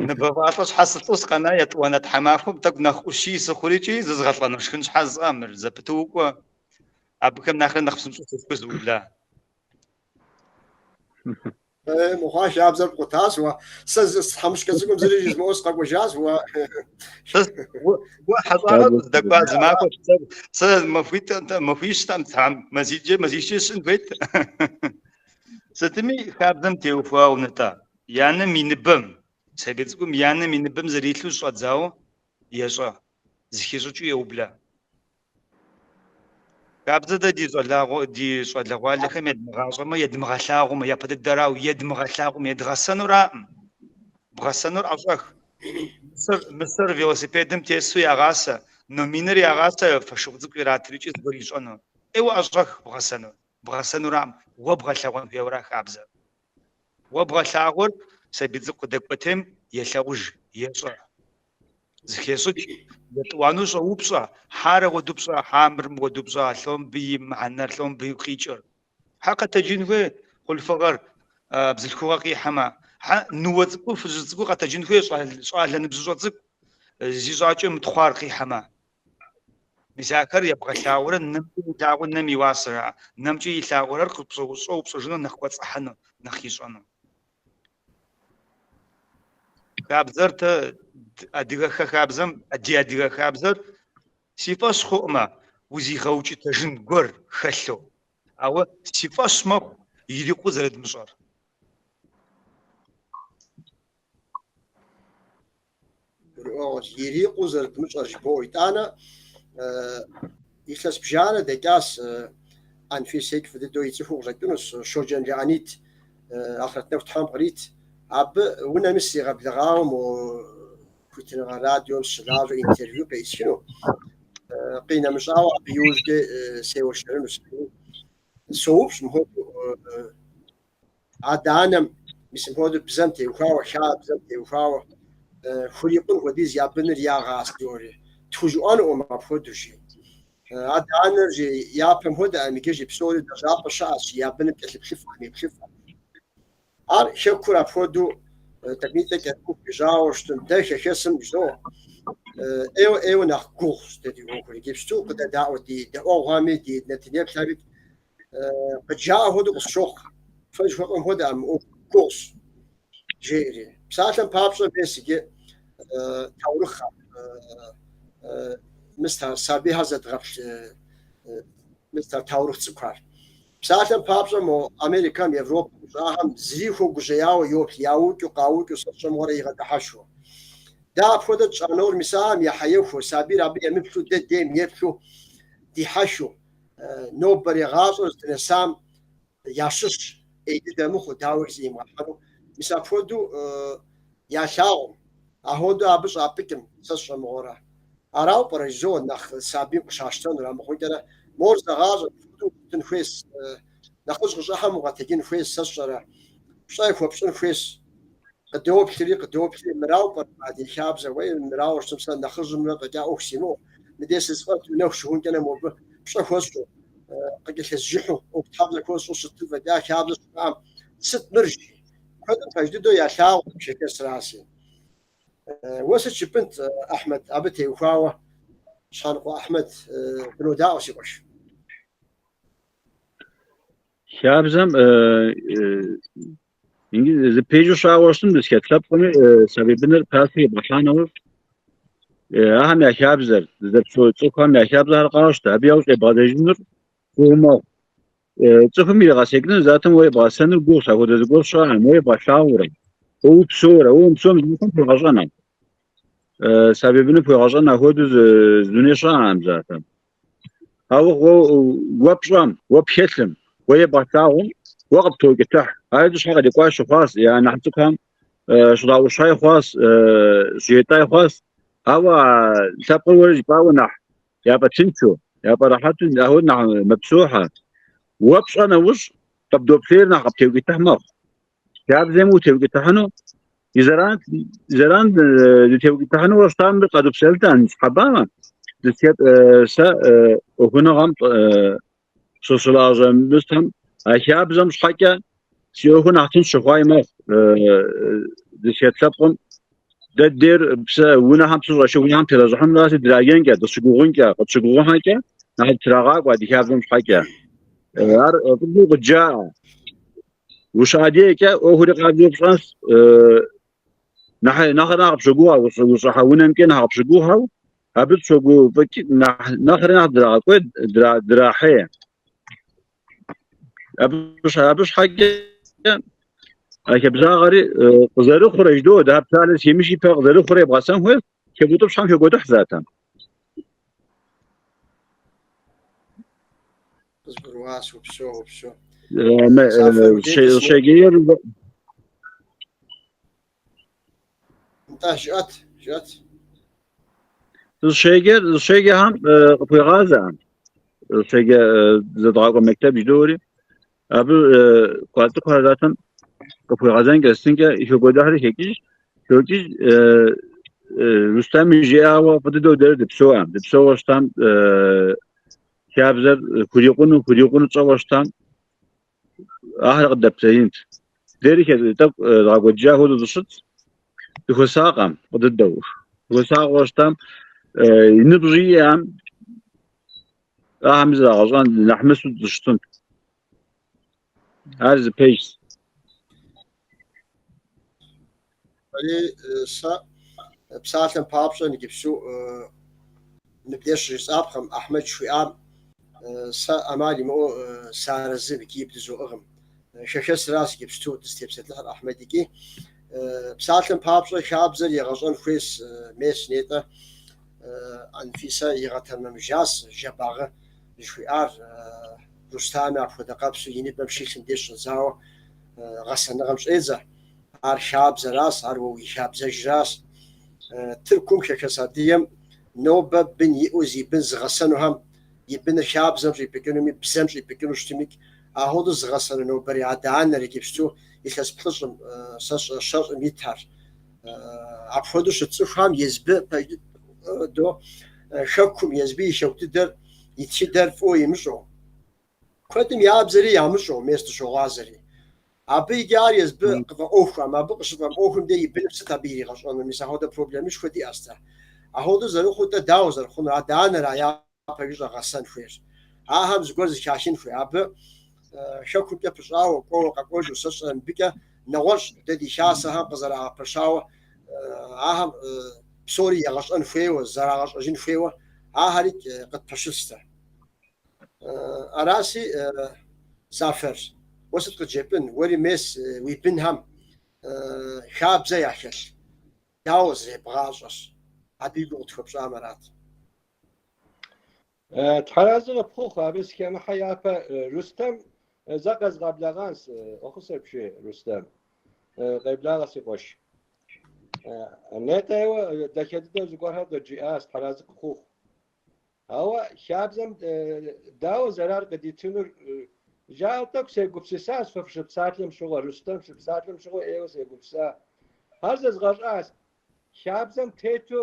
Speaker 5: ныбэфӏалӏэ щхьэ сылӏэу сыкъэна, етӏуанэ тхьэмахуэм тӏэкӏу нэхъ ӏущий сыхъурикӏи зызгъэлӏэну шхын щхьэ жысӏа мыр, зэпыту укӏуэ. Абыхэм нэхърэ нэхъ псынщӏэу сышхыу сыубла.
Speaker 1: Мыхъуа хабзэр пкъутащ уэ. Сэ тхьэмыщкӏэ цӏыкӏум зыри жызмыӏэу сыкъэкӏуэжащ уэ.
Speaker 5: Уэ хьэщӏагъэ уздэкӏуа зы махуэ сэ махуитӏ, махуищтэм, мазитӏкӏэ, мазищкӏэ сщӏын хуейт. Сытми хабзэм теухуауэ нтӏэ, и анэм и ныбэм, сабий цӏыкӏум и анэм и ныбэм зэрилъу щӏэдзауэ ещӏэ, зыхищӏыкӏыу еублэ. Хабзэ дэ ди щӏалэгъуэ, ди щӏалэгъуалэхэм едмыгъащӏэмэ, едмыгъэлъагъумэ, япэ дыдэрауэ едмыгъэлъагъумэ, едгъэсэнураӏым. Бгъэсэнур ӏэщӏэх. Мысэр велосипедым тесу ягъасэ, номиныр ягъасэ, фошыгъу цӏыкӏу иратрикӏи зыгуэр ищӏэну. ӏейуэ ӏэщӏэх бгъэсэнур. Бгъэсэнураӏым, уэ бгъэлъэгъуэн хуейуэра хабзэр. Уэ бгъэлъагъуэр сабий цӏыкӏу къыдэкӏуэтейм елъагъуж, ещӏэ. Зыхещӏыкӏ, етӏуанэу щӏоупщӏэ, хьэ ар ауэду пщӏа, хьэ мыр мыуэду пщӏа, лӏо мыбы и мыхьэнэр, лӏо мыбы и къикӏыр. Хьэ къэтэджын хуей хъулъхугъэр бзылъхугъэ къихьэмэ, хьэ ныуэ цӏыкӏуу, фызыжь цӏыкӏуу къэтэджын хуей щӏалэ ныбжьыщӏэ цӏыкӏу зи щӏакӏэ мытхъуар къихьэмэ. Мис ахэр ебгъэлъагъурэ нэмкӏэ илъагъур нэм и уасэ жаӏэ. Нэмкӏэ илъагъурэр къыпщӏэупщӏэжыну нэхъ кӏуэцӏыхьэну, нэхъ ищӏэну. Хабзэр тэ адыгэхэ хабзэм, ди адыгэ хабзэр си фӏэщ хъуӏымэ, узигъэукӏытэжын гуэр хэлъу. Ауэ си фӏэщ мэхъу ирикъуу зэрыдмыщӏэр.
Speaker 1: Гурыӏуэгъуэщ, ирикъуу зэрыдмыщӏэр жыбоӏэ. Итӏанэ илъэс бжанэ дэкӏащ Анфисэ икӏи фӏы дыдэу ицӏыхуу къыщӏэкӏынущ Щоджэн Леонид, ахърэт нэху Тхьэм кърит. Абы унэми сригъэблэгъауэ мо Хуитыныгъэ радиом сыщылажьэу интервью къеӏысхыну. Къинэмыщӏауэ абы иужькӏэ сеуэршэрыну. Соупщӏ мыхуэдэу Адэ-анэм мис мыпхуэдэу бзэм теухуауэ, хабзэм теухуауэ хурикъун хуэдиз я быныр ягъасэ жори. Тхужыӏэнукъым апхуэдэу, жи. Адэ-анэр жи япэм хуэдэкъым иджы жи псори лэжьапӏэ щыӏэщ, я быным кӏэлъыплъыфкъым, еплъыфкъым. Ар хэкур апхуэдэу тӏэкӏунитӏэ кӏэрыхуу хуежьауэ щытым, дэ хэхэсым жызоӏэ, ӏейуэ ӏейуэ нэхъ гугъущ дэ ди ӏуэхур. Иджыпсту къыдэдаӏуэ ди дэӏуэгъухэми, ди нэтынеплъхэми Къыджаӏэ хуэдэу къысщохъу. Фэ жыхуэфӏэм хуэдэкъым, мы ӏуэху гугъущ, жеӏэри. Псалъэм папщӏэ, мес иджы таурыхъхэр, мис а сабийхэр зэдгъэплъ, мис а таурыхъ цӏыкӏухэр. Псалъэм папщӏэ, мо Америкэм, Европэм щыӏэхэм зыри хуэгужьеяуэ йоплъ, яукӏыу, къаукӏыу, сэ сщӏэ мыгъуэрэ игъэдыхьэшхыу. Дэ апхуэдэ тщӏэнур мис ахэм ехьэехуэу, сабийр абы емыплъу, дэ дейм еплъу, дихьэхыу. Нобэрей гъащӏэр здынэсам ящыщ ӏей дыдэ мыхъуу, дауи зыӏимыгъэхьэну. Мис апхуэдэу ялъагъум, апхуэдэу абы щӏапӏыкӏым, сэ сщӏэ мыгъуэрэ. Арауэ пӏэрэ жызоӏэ нэхъ сабийм къыщащтэнур, амыхъункӏэрэ мор зэгъащӏэ, мыпхуэдэу ущытын хуейс, нэхъыжь къыщӏыхьэм укъэтэджын хуейс, сэ сщӏэрэ, пщӏэ хуэпщӏын хуейс. Къыдоплъри, къыдоплъри, мырауэ пӏэрэ адыгэ хабзэр, уей, мырауэ щытым сэ нэхъыжьымрэ фӏэкӏа ӏуэху симыӏэу, мыдей сызыфӏэту, нэху щыхункӏэ мобы пщӏэ хуэсщӏу, къыкӏэлъызжыхьу, ӏуэхутхьэбзэ хуэсщӏу щытын фӏэкӏа хабзэ щымыӏэм, сыт мыр жи? Куэдым пэж дыдэу ялъагъу хэхэсраси. Уэ сыт жыпӏэнт, Ахьмэд, абы теухуауэ? Щхьэныкъуэ Ахьмэд, дынодаӏуэ, си къуэш.
Speaker 4: Хабзэм зы пэжу щыӏауэ щытым дызыхэт лъэпкъми сабий быныр пасэу ебгъэса нэужь, ахэм я хабзэр, дызэпсэу цӏыхухэм я хабзэхэр къащтэ, абы яужь къебгъэзэжынур гугъу мэхъу. Цӏыхум иригъэсекӏыну затым уэ ебгъэсэнур гугъущ, апхуэдэ зыгуэр щыӏэкъым, уэ ебгъэлъагъурэ, уэ упсэурэ, уэ умыпсэум зыгуэрхэм пхуегъэщӏэнэм. Сабий быным пхуегъэщӏэн апхуэдэу зы дуней щыӏэкъым затым. Ауэ уэ пщӏэм, уэ пхэлъым, уэ ебгъэлъагъум, уэ къыптоукӏытыхь. Ар ди щхьэ кърикӏуа щыхъуащ, я нэхъ цӏыкӏухэм щыдаӏущай хъуащ, щыжетӏай хъуащ. Ауэ а лъэпкъыр уэ жыпӏауэ нэхъ яфӏэтыншу, яфӏэрэхьэту ауэ нэхъ мэпсэухьэ. Уэ пщӏэ нэужь, къыбдоплъейр нэхъ къыптеукӏытыхь мэхъу. Хабзэм утеукӏытыхьыну, и зэран, зэран дытеукӏытыхьыну щытам мыр къэдупсэлъта ныщхьэбамэ, дызыхэт сэ ӏуэхуныгъэм сыщылажьэ мыстхэм а хабзэм щхьэкӏэ си ӏуэхур нэхъ тынш щыхъуаи мэхъу. Дызыхэт лъэпкъым дэ дер псы унэхэм псы щӏэшэ унэхэм телэжьыхьынраси драджэнкӏэ, дыщыгугъынкӏэ, къытщыгугъыхьэкӏэ нэхъ дытрагъакӏуэ ди хабзэм щхьэкӏэ. Ар фӏыгъуэу къыджаӏэ. Ущыӏэдейкӏэ ӏуэхури къабзэу пщӏэнщ, нэхъ нэхъ нэхъ къыпщыгугъэ, ущӏыхьэ унэмкӏэ нэхъ къыпщыгугъэу, абы тщогуфӏыкӏ, нэхъ нэхъри нэхъ драгъэкӏуей, драхьей. Абы абы щхьэкӏэ а хабзагъэри къызэрыхъурэ жыдоӏэ, дэ псалъэ схемыщ ипэ къызэрыхъурэ ебгъэсэн хуейщ, хебутӏыпщхьэм хекӏуэдыхь затэм.
Speaker 1: Къызгурыӏуащ, упсэу, упсэу.
Speaker 4: Щеджэр
Speaker 1: Нтӏэ, жыӏэт, жыӏэт.
Speaker 4: Зыщеджэр, зыщеджэхэм къыпхуегъазэӏым. Зыщеджэ зэдгъакӏуэ мектеб жыдоӏэри, абы кӏуа цӏыкӏухэр затэм къыпхуегъэзэнкӏэ, сытынкӏэ хокӏуэдыхьри хекӏыж, хокӏыж. Рустами жиӏауэ фӏы дыдэу дэри дыпсэуӏэм. Дыпсэуэ щытам хабзэр хурикъуну, хурикъуну тщӏэуэ щытам, ахэр къыдэплъеинт. Дэри тӏэкӏу дгъэкӏуэдыжа хуэдэу дыщытщ, дыхуэсакъым фӏы дыдэу. Дыхуэсакъыу щытам, и ныбжьи иӏэм, ахэм зрагъэщӏэн нэхъ мысу дыщытынт. Ар зы пэжщ.
Speaker 1: Сэ псалъэм папщӏэ иджыпсту мыбдеж щыжысӏапхъэм Ахьмэд жыхуиӏам сэ ӏэмал имыӏэу сыарэзы икӏи бдызоӏыгъым. Хэхэсращ иджыпсту дызытепсэлъыхьыр Ахьмэд икӏи псалъэм папщӏэ хабзэр егъэщӏэн хуейщ мес нетӏэ Анфисэ игъэтэмэмыжащ Жэбагъы жыхуиӏар. Рустами апхуэдэ къэпсу и ныбэм щилъым деж щӏэдзауэ гъэсэныгъэм щӏедзэ. Ар хабзэращ, ар уэ уи хабзэжращ. Тыркум хэхэс адыгэм нобэ бын иӏэу зи бын зыгъэсэнухэм и быныр хабзэм щӏипӏыкӏынуми, бзэм щӏипӏыкӏыну щытымикӏ, ахуэдэу зыгъэсэну нобэрей адэ-анэр иджыпсту илъэс плӏыщӏым, сэ сщӏэ щэщӏым итхэр. Апхуэдэу щыт цӏыхухэм езбы пэж дыдэу хэкум, езбы и хэку дыдэр, и тхыдэр фӏыуэ имыщӏэу. Куэдым я бзэри ямыщӏэу, мес дыщогъуазэри. Абы иджы ар езбы къыфӏэӏуэхуӏэм, абы къыщыфӏэмыӏуэхум де и быным сыт абы иригъэщӏэнур? Мис ахуэдэ проблемышхуэ диӏэщ дэ. Ахуэдэу зэрыхъуу-тӏэ дауэ зэрыхъунур? Адэ-анэра япэ ищӏэ гъэсэн хуейр. Ахэм зыгуэр зыхахын хуей. Абы хэкумкӏэ пыщӏауэ, кӏуэуэ къэкӏуэжу, сэ сщӏэрэ мыбыкӏэ нэгъуэщӏ дэ ди хасэхэм къызэрагъэпэщауэ, ахэм псори егъэщӏэн хуейуэ, зэрагъэщӏэжын хуейуэ, ахэри къытпэщылъщ дэ. Араси, Зафэр, уэ сыт къыджепӏын, уэри мес уи бынхэм хабзэ яхэлъ, дауэ зэребгъащӏэр? Абы и гугъу къытхуэпщӏам арат.
Speaker 3: Тхьэразэ къыпхухъу, абы сыхэмыхьэ япэ Рустэм зэ къэзгъэблэгъэнщ, фӏэхъус апщий, Рустэм. Къеблагъэ си къуэш. Нетӏэ ӏейуэ дахэ дыдэу зыгуэрхэр къыджиӏащ, тхьэразэ къыпхухъу. Ауэ хабзэм дауэ зэрар къыдитынур жаӏэу тӏэкӏу сегупсысащ фэ фыщыпсалъэм щыгъуэ, Рустэм щыпсалъэм щыгъуэ ӏейуэ сегупсыса. Ар зэзгъэщӏащ. Хабзэм тету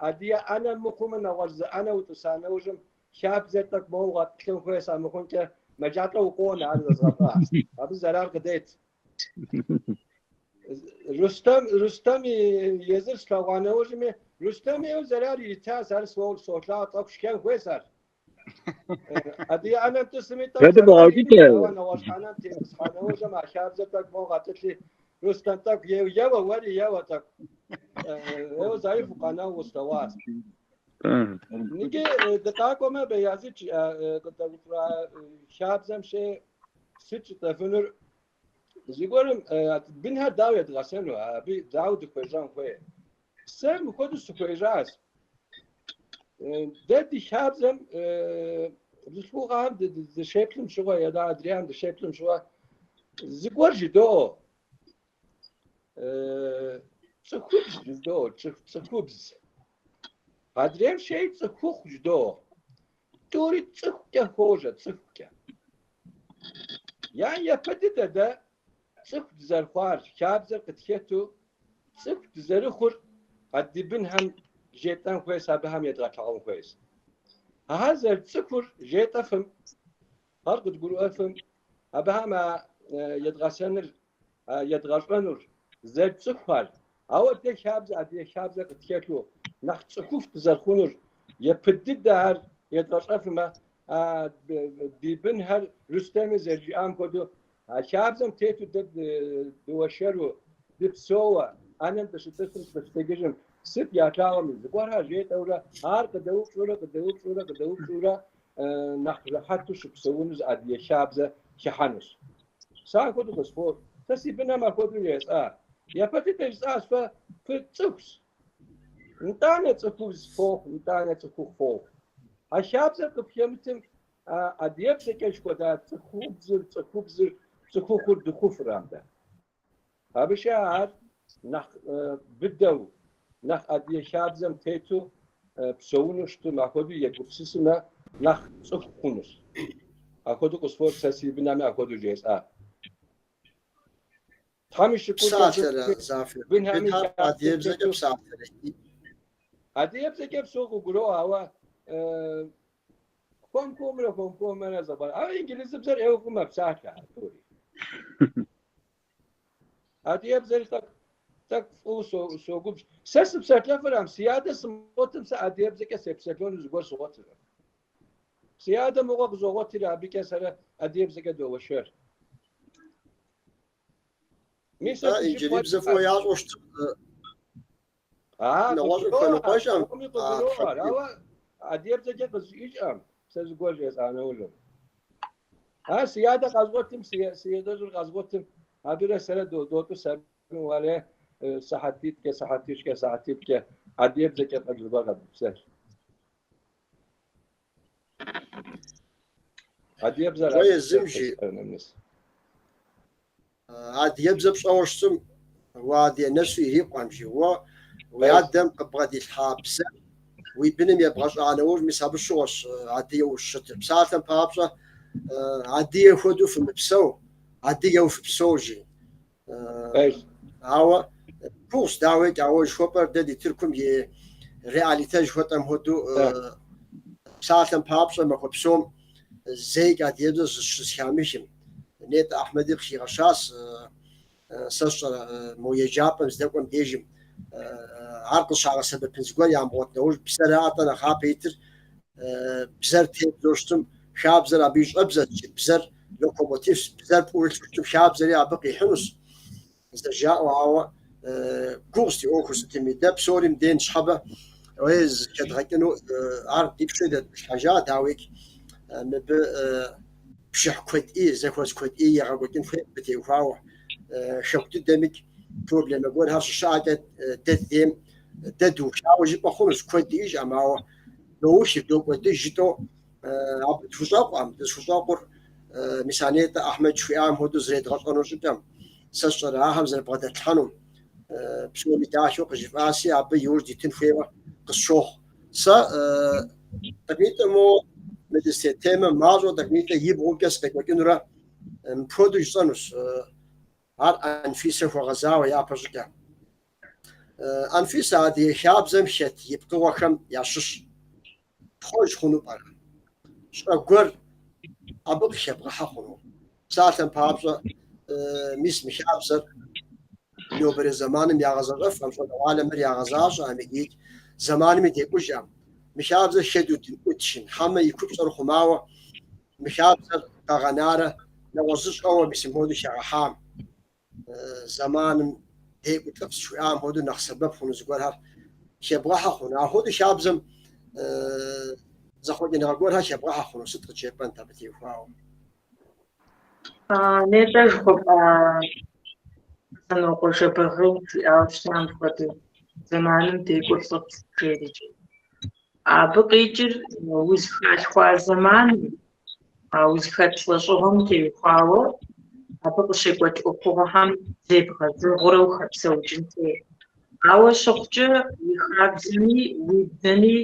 Speaker 3: адыгэ ӏэнэ мыхъумэ нэгъуэщӏ зы ӏэнэ утӏыса нэужьым хабзэр тӏэкӏу моуэ гъэтӏылъын хуейщ, армыхъункӏэ мэжалӏэ укъонэ, ар зэзгъэщӏащ. Абы зэрар къыдет. Рустам, Рустам езыр слъэгъуа нэужьми, Рустам ейуэ зэрар иритащ, ар солъагъу, тӏэкӏу шхэн хуейщ ар. Адыгэ ӏэнэм тӏысми тӏэкӏу
Speaker 4: Хэт
Speaker 3: зэрар
Speaker 4: бгъэукӏытэ?
Speaker 3: ирит, ауэ нэгъуэщӏ ӏэнэм тетӏысхьа нэужьым а хабзэр тӏэкӏу моуэ гъэтӏылъи, Рустам тӏэкӏу еуэ, еуэ, уэри еуэ тӏэкӏу. Еуэ заиф укъэнауэ услъэгъуащ. Иджы дыкъакӏуэмэ, Беязит жиӏа къыдэупщӏа хабзэм щей сыт жытӏэфынур? Зыгуэрым бынхэр дауэ едгъэсэну, абы дауэ дыхуежьэн хуей? Сэ мыхуэдэу сыхуежьащ. Дэ ди хабзэм бзылъхугъэхэм дыщеплъым щыгъуэ, е адрейхэм дыщеплъым щыгъуэ, зыгуэр жыдоӏэ. Цӏыхубз жыдоӏэ, цӏыхубз. Адрейм щей цӏыхухъу жыдоӏэ. Тӏури цӏыхукӏэ хуожьэ, цӏыхукӏэ. Я япэ дыдэ дэ цӏыху дызэрыхъуар, хабзэр къытхэту цӏыху дызэрыхъур а ди бынхэм жетӏэн хуейщ, абыхэм едгъэлъагъун хуейщ. Ахэр зэрыцӏыхур жетӏэфым, ар къыдгурыӏуэфым, абыхэм а едгъэсэныр, едгъэщӏэнур зэрыцӏыхухэр, ауэ дэ хабзэ, адыгэ хабзэ къытхэлъу нэхъ цӏыхуфӏ дызэрыхъунур, япэ дыдэ ар едгъэщӏэфымэ, а ди бынхэр Рустэми зэрыжиӏам хуэдэу, а хабзэм тету дэ дыуэршэру, дыпсэууэ, ӏэнэм дыщытӏысым, дыщытэджыжым, сыт ялъагъуми, зыгуэрхэр жетӏэурэ, ар къыдэупщӏурэ, къыдэупщӏурэ, къыдэупщӏурэ нэхъ рэхьэту щыпсэуну зы адыгэ хабзэ хыхьэнущ. Сэ апхуэдэу къысфӏощӏ. Сэ си бынхэм апхуэдэу жесӏа. Япэ дыдэ жысӏащ, фэ фыцӏыхущ. Нтӏанэ цӏыхубз фохъу, нтӏанэ цӏыхухъу фохъу. А хабзэр къыпхэмытым, а адыгэбзэкӏэ жыхуэтӏа цӏыхубзыр, цӏыхубзыр, цӏыхухъур дыхъуфырам дэ. Абы щхьэ ар нэхъ быдэу, нэхъ адыгэ хабзэм тету псэуну щытым, апхуэдэу егупсысымэ, нэхъ цӏыху хъунущ. Апхуэдэу къысфӏощӏ, сэ си бынхэми апхуэдэу жесӏа. Тхьэм и шыкуркӏэ
Speaker 1: Псалъэрэ, Зафер.
Speaker 3: бынхэми
Speaker 1: Бынхэр
Speaker 3: хабзэм
Speaker 1: адыгэбзэкӏэ
Speaker 3: тету
Speaker 1: псалъэрэ.
Speaker 3: Адыгэбзэкӏэ псо къыгуроӏуэ, ауэ хуэм-хуэмурэ, хуэм-хуэмурэ зэфӏэ. Ауэ инджылызыбзэр ӏейуэ фӏыуэ мэпсалъэ а тӏури. Адыгэбзэри тӏэкӏу, тӏэкӏу фӏыуэ согубжь. Сэ сыпсэлъэфырам, си адэ сымыгъуэтым сэ адыгэбзэкӏэ сепсэлъэну зыгуэр сыгъуэтыркъым. Си адэ мыгъуэ къызогъуэтри, абыкӏэ сэрэ адыгэбзэкӏэ доуэршэр. Мис
Speaker 1: Нтӏэ,
Speaker 3: а си шыпхъуэр
Speaker 1: инджылыбзэ фӏыуэ ящӏэу щыт,
Speaker 3: А,
Speaker 1: нэгъуэщӏым
Speaker 3: къыгуроӏуэ,
Speaker 1: хуэныкъуэжӏэм,
Speaker 3: псоми
Speaker 1: а
Speaker 3: къыгуроӏуэр,
Speaker 1: тхьэкӏумэ.
Speaker 3: ауэ адыгэбзэкӏэ къызжиӏэм, сэ зыгуэр жесӏа нэужьым. А, си адэ къэзгъуэтым, си адэжьыр къэзгъуэтым, абырэ сэрэ дотӏыс абы уэлей сыхьэтитӏкӏэ, сыхьэтищкӏэ, сыхьэтитӏкӏэ адыгэбзэкӏэ фӏэкӏ зыгуэр къэдмыпсэлъ. Адыгэбзэр
Speaker 1: Уэ езым жи,
Speaker 3: нэмыс.
Speaker 1: адыгэбзэ пщӏэуэ щытым, уэ адыгэ нэсу ирикъуэм жи, уэ уи адэм къыбгъэдилъхьа бзэр уи быным ебгъэщӏа нэужь, мис абы щыгъуэщ адыгэу ущытыр. Псалъэм папщӏэ, адыгэ хуэдэу фымыпсэу, адыгэу фыпсэу жи. Ауэ гугъущ, дауикӏ, ауэ жыхуэпӏэр дэ ди Тыркум и реалитэ жыхуэтӏэм хуэдэу псалъэм папщӏэ махуэ псом зэикӏ адыгэбзэ щызэхамыхым. Нетӏэ Ахьмэди къыхигъэщащ, сэ сщӏэрэ, мо еджапӏэм здэкӏуэм дежым ар къыщагъэсэбэпын зыгуэр ямыгъуэт нэужь, бзэра-тӏэ нэхъапэ итыр, бзэр тебзэу щытым, хабзэр абы и щӏэбзэщ, бзэр локомотивщ, бзэр пӏурылъу щытым, хабзэри абы къихьынущ, зэрыжаӏэу, ауэ гугъущ ди ӏуэхур сытми. Дэ псори мыбдеж ныщхьэбэ зэхэдгъэкӏыну ар ди пщэ дэтлъхьэжа, дауикӏ, мыбы пшыхь куэдӏи, зэхуэс куэдӏи егъэкӏуэкӏын хуей абы теухуауэ. Хэку дыдэмикӏ проблемэ гуэрхэр щыщыӏэкӏэ дэ дыдейм дэ дыухауэ жыпӏэ хъунущ, куэд диӏэжкъым, ауэ доухыр, докӏуэдыж жытӏэу абы дыхущӏэкъуӏэм, дызыхущӏэкъур мис а нетӏэ Ахьмэд жыхуиӏам хуэдэу зэредгъэщӏэну щӏыкӏэм, сэ сщӏэрэ ахэм зэрыбгъэдэтлъхьэнум, псоми дахэу къыжыфӏаси, абы иужь дитын хуейуэ къысщохъу. Сэ тӏэкӏунитӏэ мо мы дызытет темэм мащӏэу тӏэкӏунитӏэ и бгъумкӏэ сыкъекӏуэкӏынурэ мыпхуэдэу жысӏэнущ, ар Анфисэ хуэгъэзауэ япэ щӏыкӏэ. Анфисэ, адыгэ хабзэм хэт и пкъыгъуэхэм ящыщ пхъуэж хъуну пӏэрэ? Щӏэ гуэр абы къыхэбгъэхьэ хъуну? Псалъэм папщӏэ, мис мы хабзэр нобэрей зэманым ягъэзэщӏэфкъым, щӏалэгъуалэм мыр ягъэзащӏэкъым икӏи зэманми декӏужкъым. Мы хабзэр хэду ӏутшын, хьэмэ и купщӏэр хъумауэ мы хабзэр къэгъэнарэ нэгъуэщӏ зы щӏэуэ мис мыпхуэдэу хэгъэхьам. Зэманым декӏу лӏыфӏщ жыхуаӏам хуэдэу нэхъ сэбэп хъуну зыгуэрхэр хебгъэхьэ хъуну. Апхуэдэу хабзэм зэхъуэкӏыныгъэ гуэрхэр хэбгъэхьэ хъуну, сыт къыджепӏэнт абы теухуауэ?
Speaker 2: Нетӏэ жыхуэпӏа Къэзанокъуэ Жэбагъы жиӏауэ щыта мыпхуэдэу, зэманым декӏур лӏыфӏщ, жерикӏи. Абы къикӏыр узыхалъхуа зэманым, узыхэт лӏэщӏыгъуэм теухуауэ абы къыщекӏуэкӏ ӏуэхугъуэхэм зебгъэзэгъыурэ ухэпсэукӏын хуей. Ауэ щыхъукӏэ, уи хабзэми уи бзэми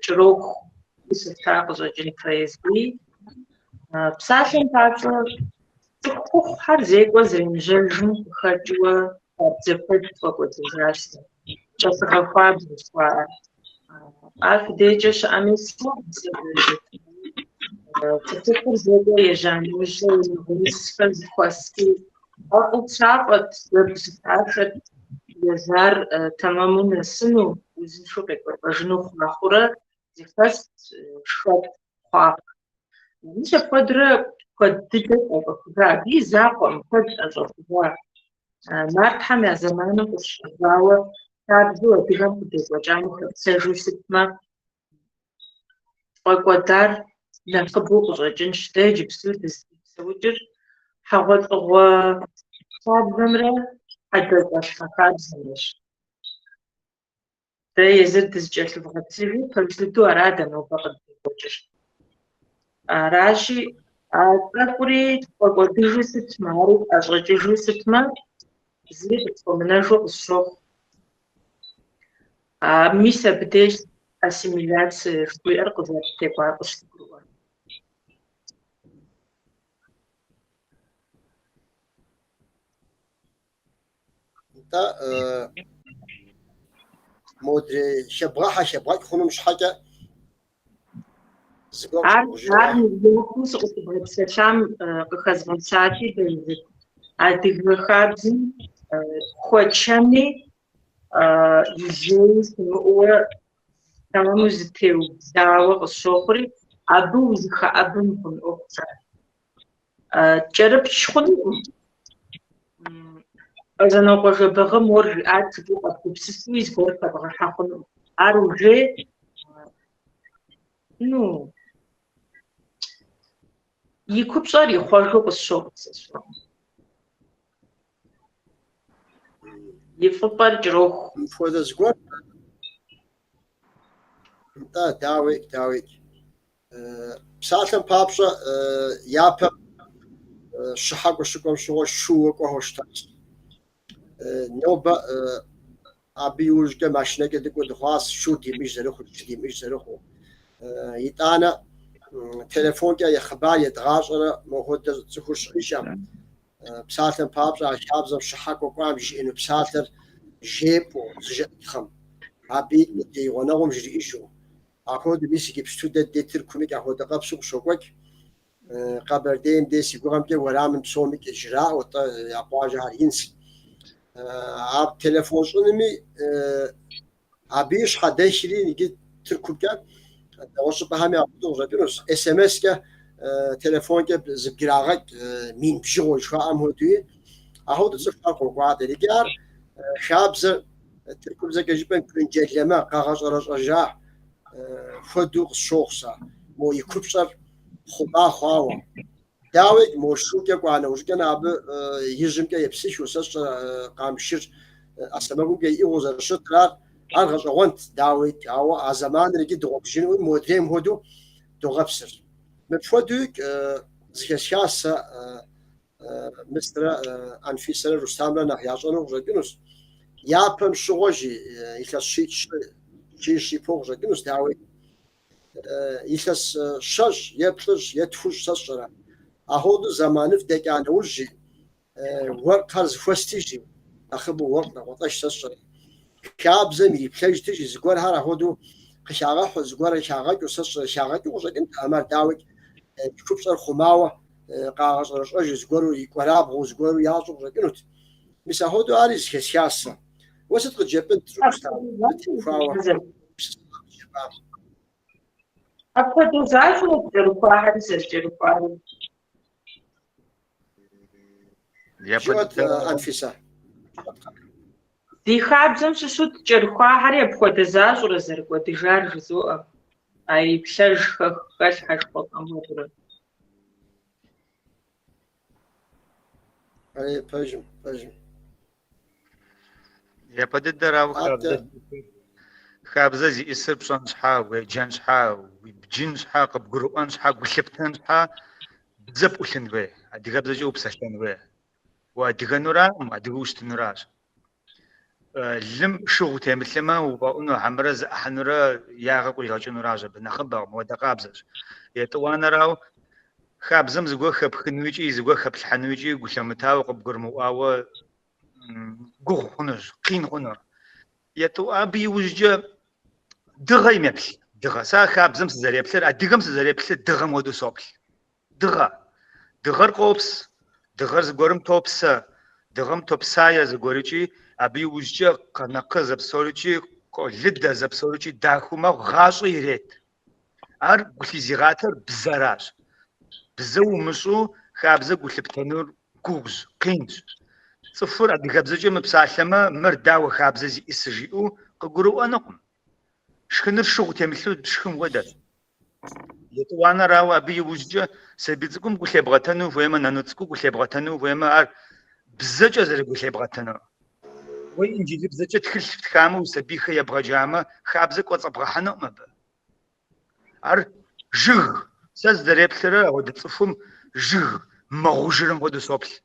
Speaker 2: кӏэроху гу лъыфта къыщӏэкӏын Фаезбий. Псалъэм папщӏэ, цӏыхухъухэр зекӏуэ зэремыжьэжым къыхэкӏыуэ хабзэ куэд тфӏэкӏуэдыжащ. Кӏэлъыгъэхуабзэ жыхуаӏэр. Ар фи дежкӏэ щыӏэми цӏыхухъур зекӏуэ ежьа нэужькӏэ унагъуэрысхэр зэхуэсти, ӏэфӏу пщафӏэт, жьэгу зэпашэт, ежьар тэмэму нэсыну, узыншэу къекӏуэлӏэжыну хъуахъуэурэ зэхэст, шхэт, хъуахъуэт. Мис апхуэдурэ куэд дыдэ тӏэщӏэхужа, абы и закъуэкъым, куэд ӏэщӏэхужа. Нартхэм я зэманым къыщыщӏэдзауэ хабзэу адыгэм къыдекӏуэкӏам ухэплъэжу щытмэ, тфӏэкӏуэдар нэхъыбэу къыщӏэкӏынщ. Дэ иджыпсту дызытепсэукӏыр хьэгъуэлӏыгъуэ хабзэмрэ хьэдэщӏэлъхьэ хабзэмрэщ. Дэ езыр дызыкӏэлъывгъэплъыжу пэж дыдэу ара дэ нобэ къыддекӏуэкӏыр. Аращи, а тӏэкӏури тфӏэкӏуэдыжу щытмэ, ари тӏэщӏэкӏыжу щытмэ, зыри къытхуэмынэжу къысщохъу. Мис абы деж ассимиляцие жыхуиӏэр къызэрытекӏуар къыщыдгурыӏуэр.
Speaker 1: Нтӏэ, модрей хэбгъэхьэ хэбгъэкӏ хъунум щхьэкӏэ зыгуэр
Speaker 2: Ар
Speaker 1: къыщӏыбгъужынуа?
Speaker 2: ар япэу сыкъыщыбгъэпсэлъам къыхэзгъэщати, Байзит, адыгэ хабзэм хуэчэми и леи щымыӏэуэ тэмэму зэтеублауэ къысщохъури, абы узыхэӏэбэ мыхъун ӏуэхущ ар. Кӏэрыпч хъунукъым. Къэзанокъуэ Жэбагъы мор жиӏат жыпӏэу къэбгупсысуи зыгуэр хэбгъэхьэ хъунукъым. Ар уже, ну, и купщӏэр ихъуэжу къысщохъу сэ сщӏэкъым. И фӏыпӏэр кӏэроху.
Speaker 1: Мыпхуэдэ зыгуэр? Нтӏэ, дауикӏ, дауикӏ. Псалъэм папщӏэ, япэм щыхьэкӏуэ щыкӏуэм щыгъуэ шууэ кӏуэхэу щытащ. Нобэ абы иужькӏэ машинэкӏэ дыкӏуэу дыхъуащ, шу димыӏэж зэрыхъуу, шы димыӏэж зэрыхъуу. Итӏанэ телефонкӏэ хъыбар едгъащӏэрэ мохуэдэ цӏыхур щыӏэжкъым. Псалъэм папщӏэ, а хабзэм щыхьэкӏуэ кӏуам жиӏэну псалъэр жепӏэу зыжыӏэтхъым, абы и гъунэгъум жриӏэжу. Апхуэдэу мис иджыпсту дэ дей Тыркумикӏ апхуэдэ къэпсу къыщокӏуэкӏ. Къэбэрдейм дей си гугъэмкӏэ уэрамым псомикӏ жраӏэу, тӏэ, я къуажэхэр инщ. А телефон щӏынми абыи щхьэдэхри иджы Тыркумкӏэ нэгъуэщӏ щӏыпӏэхэми апхуэдэу къыщӏэкӏынущ. СМС-кӏэ телефонкӏэ зыбграгъэкӏ мин бжыгъэу жыхуаӏэм хуэдэуи апхуэдэу цӏыхухэр къокӏуатэ. Иджы ар хабзэр Тыркубзэкӏэ жыпӏэм güncelleme, къэгъэщӏэрэщӏэжа хуэдэу къысщохъу сэ, мо и купщӏэр хъума хъуауэ. Дауикӏ, мо шукӏэ кӏуа нэужькӏэ абы ижьымкӏэ епсыхыу, сэ сщӏэрэ къамышыр ӏэ сэмэгумкӏэ иӏыгъыу зэрыщытыр ар, ар гъэщӏэгъуэнт, дауикӏ, ауэ а зэманыр иджы дгъуэтыжынуи модрейм хуэдэу догъэпсыр. Мыпхуэдэуикӏ зэхэсхащ сэ Мысрэ Анфисэрэ Рустамрэ нэхъ ящӏэну къыщӏэкӏынущ. Япэм щыгъуэ жи илъэс щитӏ-щы, щищ ипэу къыщӏэкӏынущ, дауи. Илъэс щэщӏ е плӏыщӏ е тхущӏ сэ сщӏэрэ. Ахуэдэу зэманыфӏ дэкӏа нэужь жи, уэркъхэр зэхуэсти жи, нэхъыбэу уэркъ лӏакъуэлӏэш сэ сщӏэрэ. Хабзэм ириплъэжти, зыгуэрхэр апхуэдэу къыхагъэхьу, зыгуэр хагъэкӏыу, сэ сщӏэрэ хагъэкӏыу къыщӏэкӏынтэкъым ар, дауикӏ, и купщӏэр хъумауэ къагъэщӏэрэщӏэжу, зыгуэру и кӏуэрабгъуу, зыгуэру ящӏу къыщӏэкӏынут. Мис апхуэдэу ари зэхэсхащ сэ. Уэ сыт къыджепӏынт, Рустам, абы теухуауэ псысэ къыджепӏам?
Speaker 2: Апхуэдэ защӏэу кӏэрыхуахэри зэрыкӏэрыхуари.
Speaker 5: Япэ
Speaker 1: Жыӏэт,
Speaker 5: дыдэ
Speaker 1: Анфисэ.
Speaker 2: Ди хабзэм щыщу ткӏэрыхуахэри апхуэдэ защӏэурэ зэрыкӏуэдыжар жызоӏэ. А ириплъэж хэх хэлъхьэ жыхуэпӏэм хуэдэурэ.
Speaker 1: Ей, пэжым, пэжым.
Speaker 5: Япэ дыдэрауэ
Speaker 1: Адэ.
Speaker 5: хабзэ хабзэ зиӏысыр пщӏэн щхьа, уеджэн щхьа, уибджын щхьа, къыбгурыӏуэн щхьа, гу лъыптэн щхьа, бзэ пӏулъын хуей, адыгэбзэкӏэ упсэлъэн хуей. Уадыгэнуракъым, адыгэу ущытынуращ. Лым шыгъу темылъымэ, уфӏэӏуну хьэмэрэ зэӏыхьэнурэ ягъэ къуигъэкӏынуращ абы, нэхъыбэкъым, уэдэ къабзэщ. Етӏуанэрауэ, хабзэм зыгуэр хэпхыну икӏи зыгуэр хэплъхьэну икӏи гу лъумытауэ, къыбгурымыӏуауэ гугъу хъунущ, къин хъуну. Абы иужькӏэ дыгъэм еплъ, дыгъэ. Сэ хабзэм сызэреплъыр, адыгэм сызэреплъыр дыгъэм хуэдэу соплъ. Дыгъэ. Дыгъэр къопс, дыгъэр зыгуэрым топсэ, дыгъэм топсае зыгуэрыкӏи, абы иужькӏэ къэнэкъы зэпсорыкӏи, къолыдэ зэпсорыкӏи дахэу мэхъу, гъащӏэ ирет. Ар гу лъызигъатэр бзэращ. Бзэ умыщӏэу хабзэ гу лъыптэнур гугъущ, къинщ. Цӏыхур адыгэбзэкӏэ мыпсалъэмэ, мыр дауэ хабзэ зиӏысыр жиӏэу къыгурыӏуэнукъым. Шхыныр шыгъу темылъу пшхым хуэдэщ. Етӏуанэрауэ, абы иужькӏэ сабий цӏыкӏум гу лъебгъэтэну ухуеймэ, нану цӏыкӏу гу лъебгъэтэну ухуеймэ, ар бзэкӏэ зэрыгу лъебгъэтэнур. Уэ инджылыбзэкӏэ тхылъ птхамэ, уи сабийхэр ебгъэджамэ, хабзэ кӏуэцӏэбгъэхьэнукъым абы. Ар жыг, сэ сызэреплърэ, апхуэдэ цӏыхум жыг мыгъужырэм хуэдэу соплъ.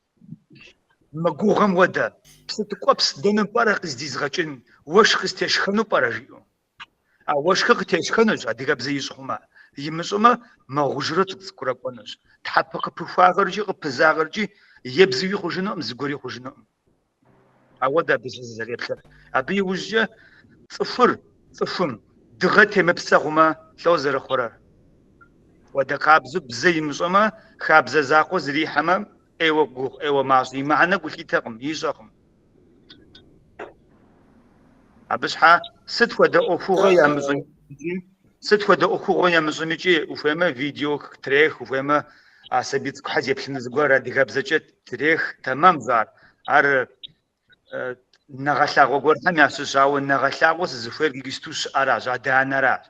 Speaker 5: Мыгугъэм хуэдэ, псы ткӏуэпс дэнэ пӏэрэ къыздизгъэкӏын, уэшх къыстешхэну пӏэрэ жиӏэу. А уэшхыр къытешхэнущ, адыгэбзэ ищӏ хъумэ. Имыщӏымэ, мэгъужрэ цӏыкӏу-цӏыкӏурэ кӏуэнущ. Тхьэпэ къыпыхуагъэркӏи къыпызагъэркӏи ебзыуи хъужынукъым, зыгуэри хъужынукъым. Ауэдэ абы сызэреплъыр. Абы иужькӏэ цӏыхур, цӏыхум дыгъэ темыпсэ хъумэ, лӏо зэрыхъурэр. Хуэдэ къабзэу бзэ имыщӏэмэ, хабзэ закъуэ зрихьэмэ, ӏейуэ гугъу, ӏейуэ мащӏэ. И мыхьэнэ гу лъитэкъым, ищӏэкъым. Абы щхьа сыт хуэдэ ӏуэхугъуэ ямыщӏымикӏи, сыт хуэдэ ӏуэхугъуэ ямыщӏымикӏи, ухуеймэ видео трех, ухуеймэ а сабий цӏыкӏухэр зеплъыну зыгуэр адыгэбзэкӏэ трех, тэмэмщ ар. Ар нэгъэлъагъуэ гуэрхэм ящыщ, ауэ нэгъэлъагъуэ сызыхуейр иджысту щыӏэращ, адэ-анэращ.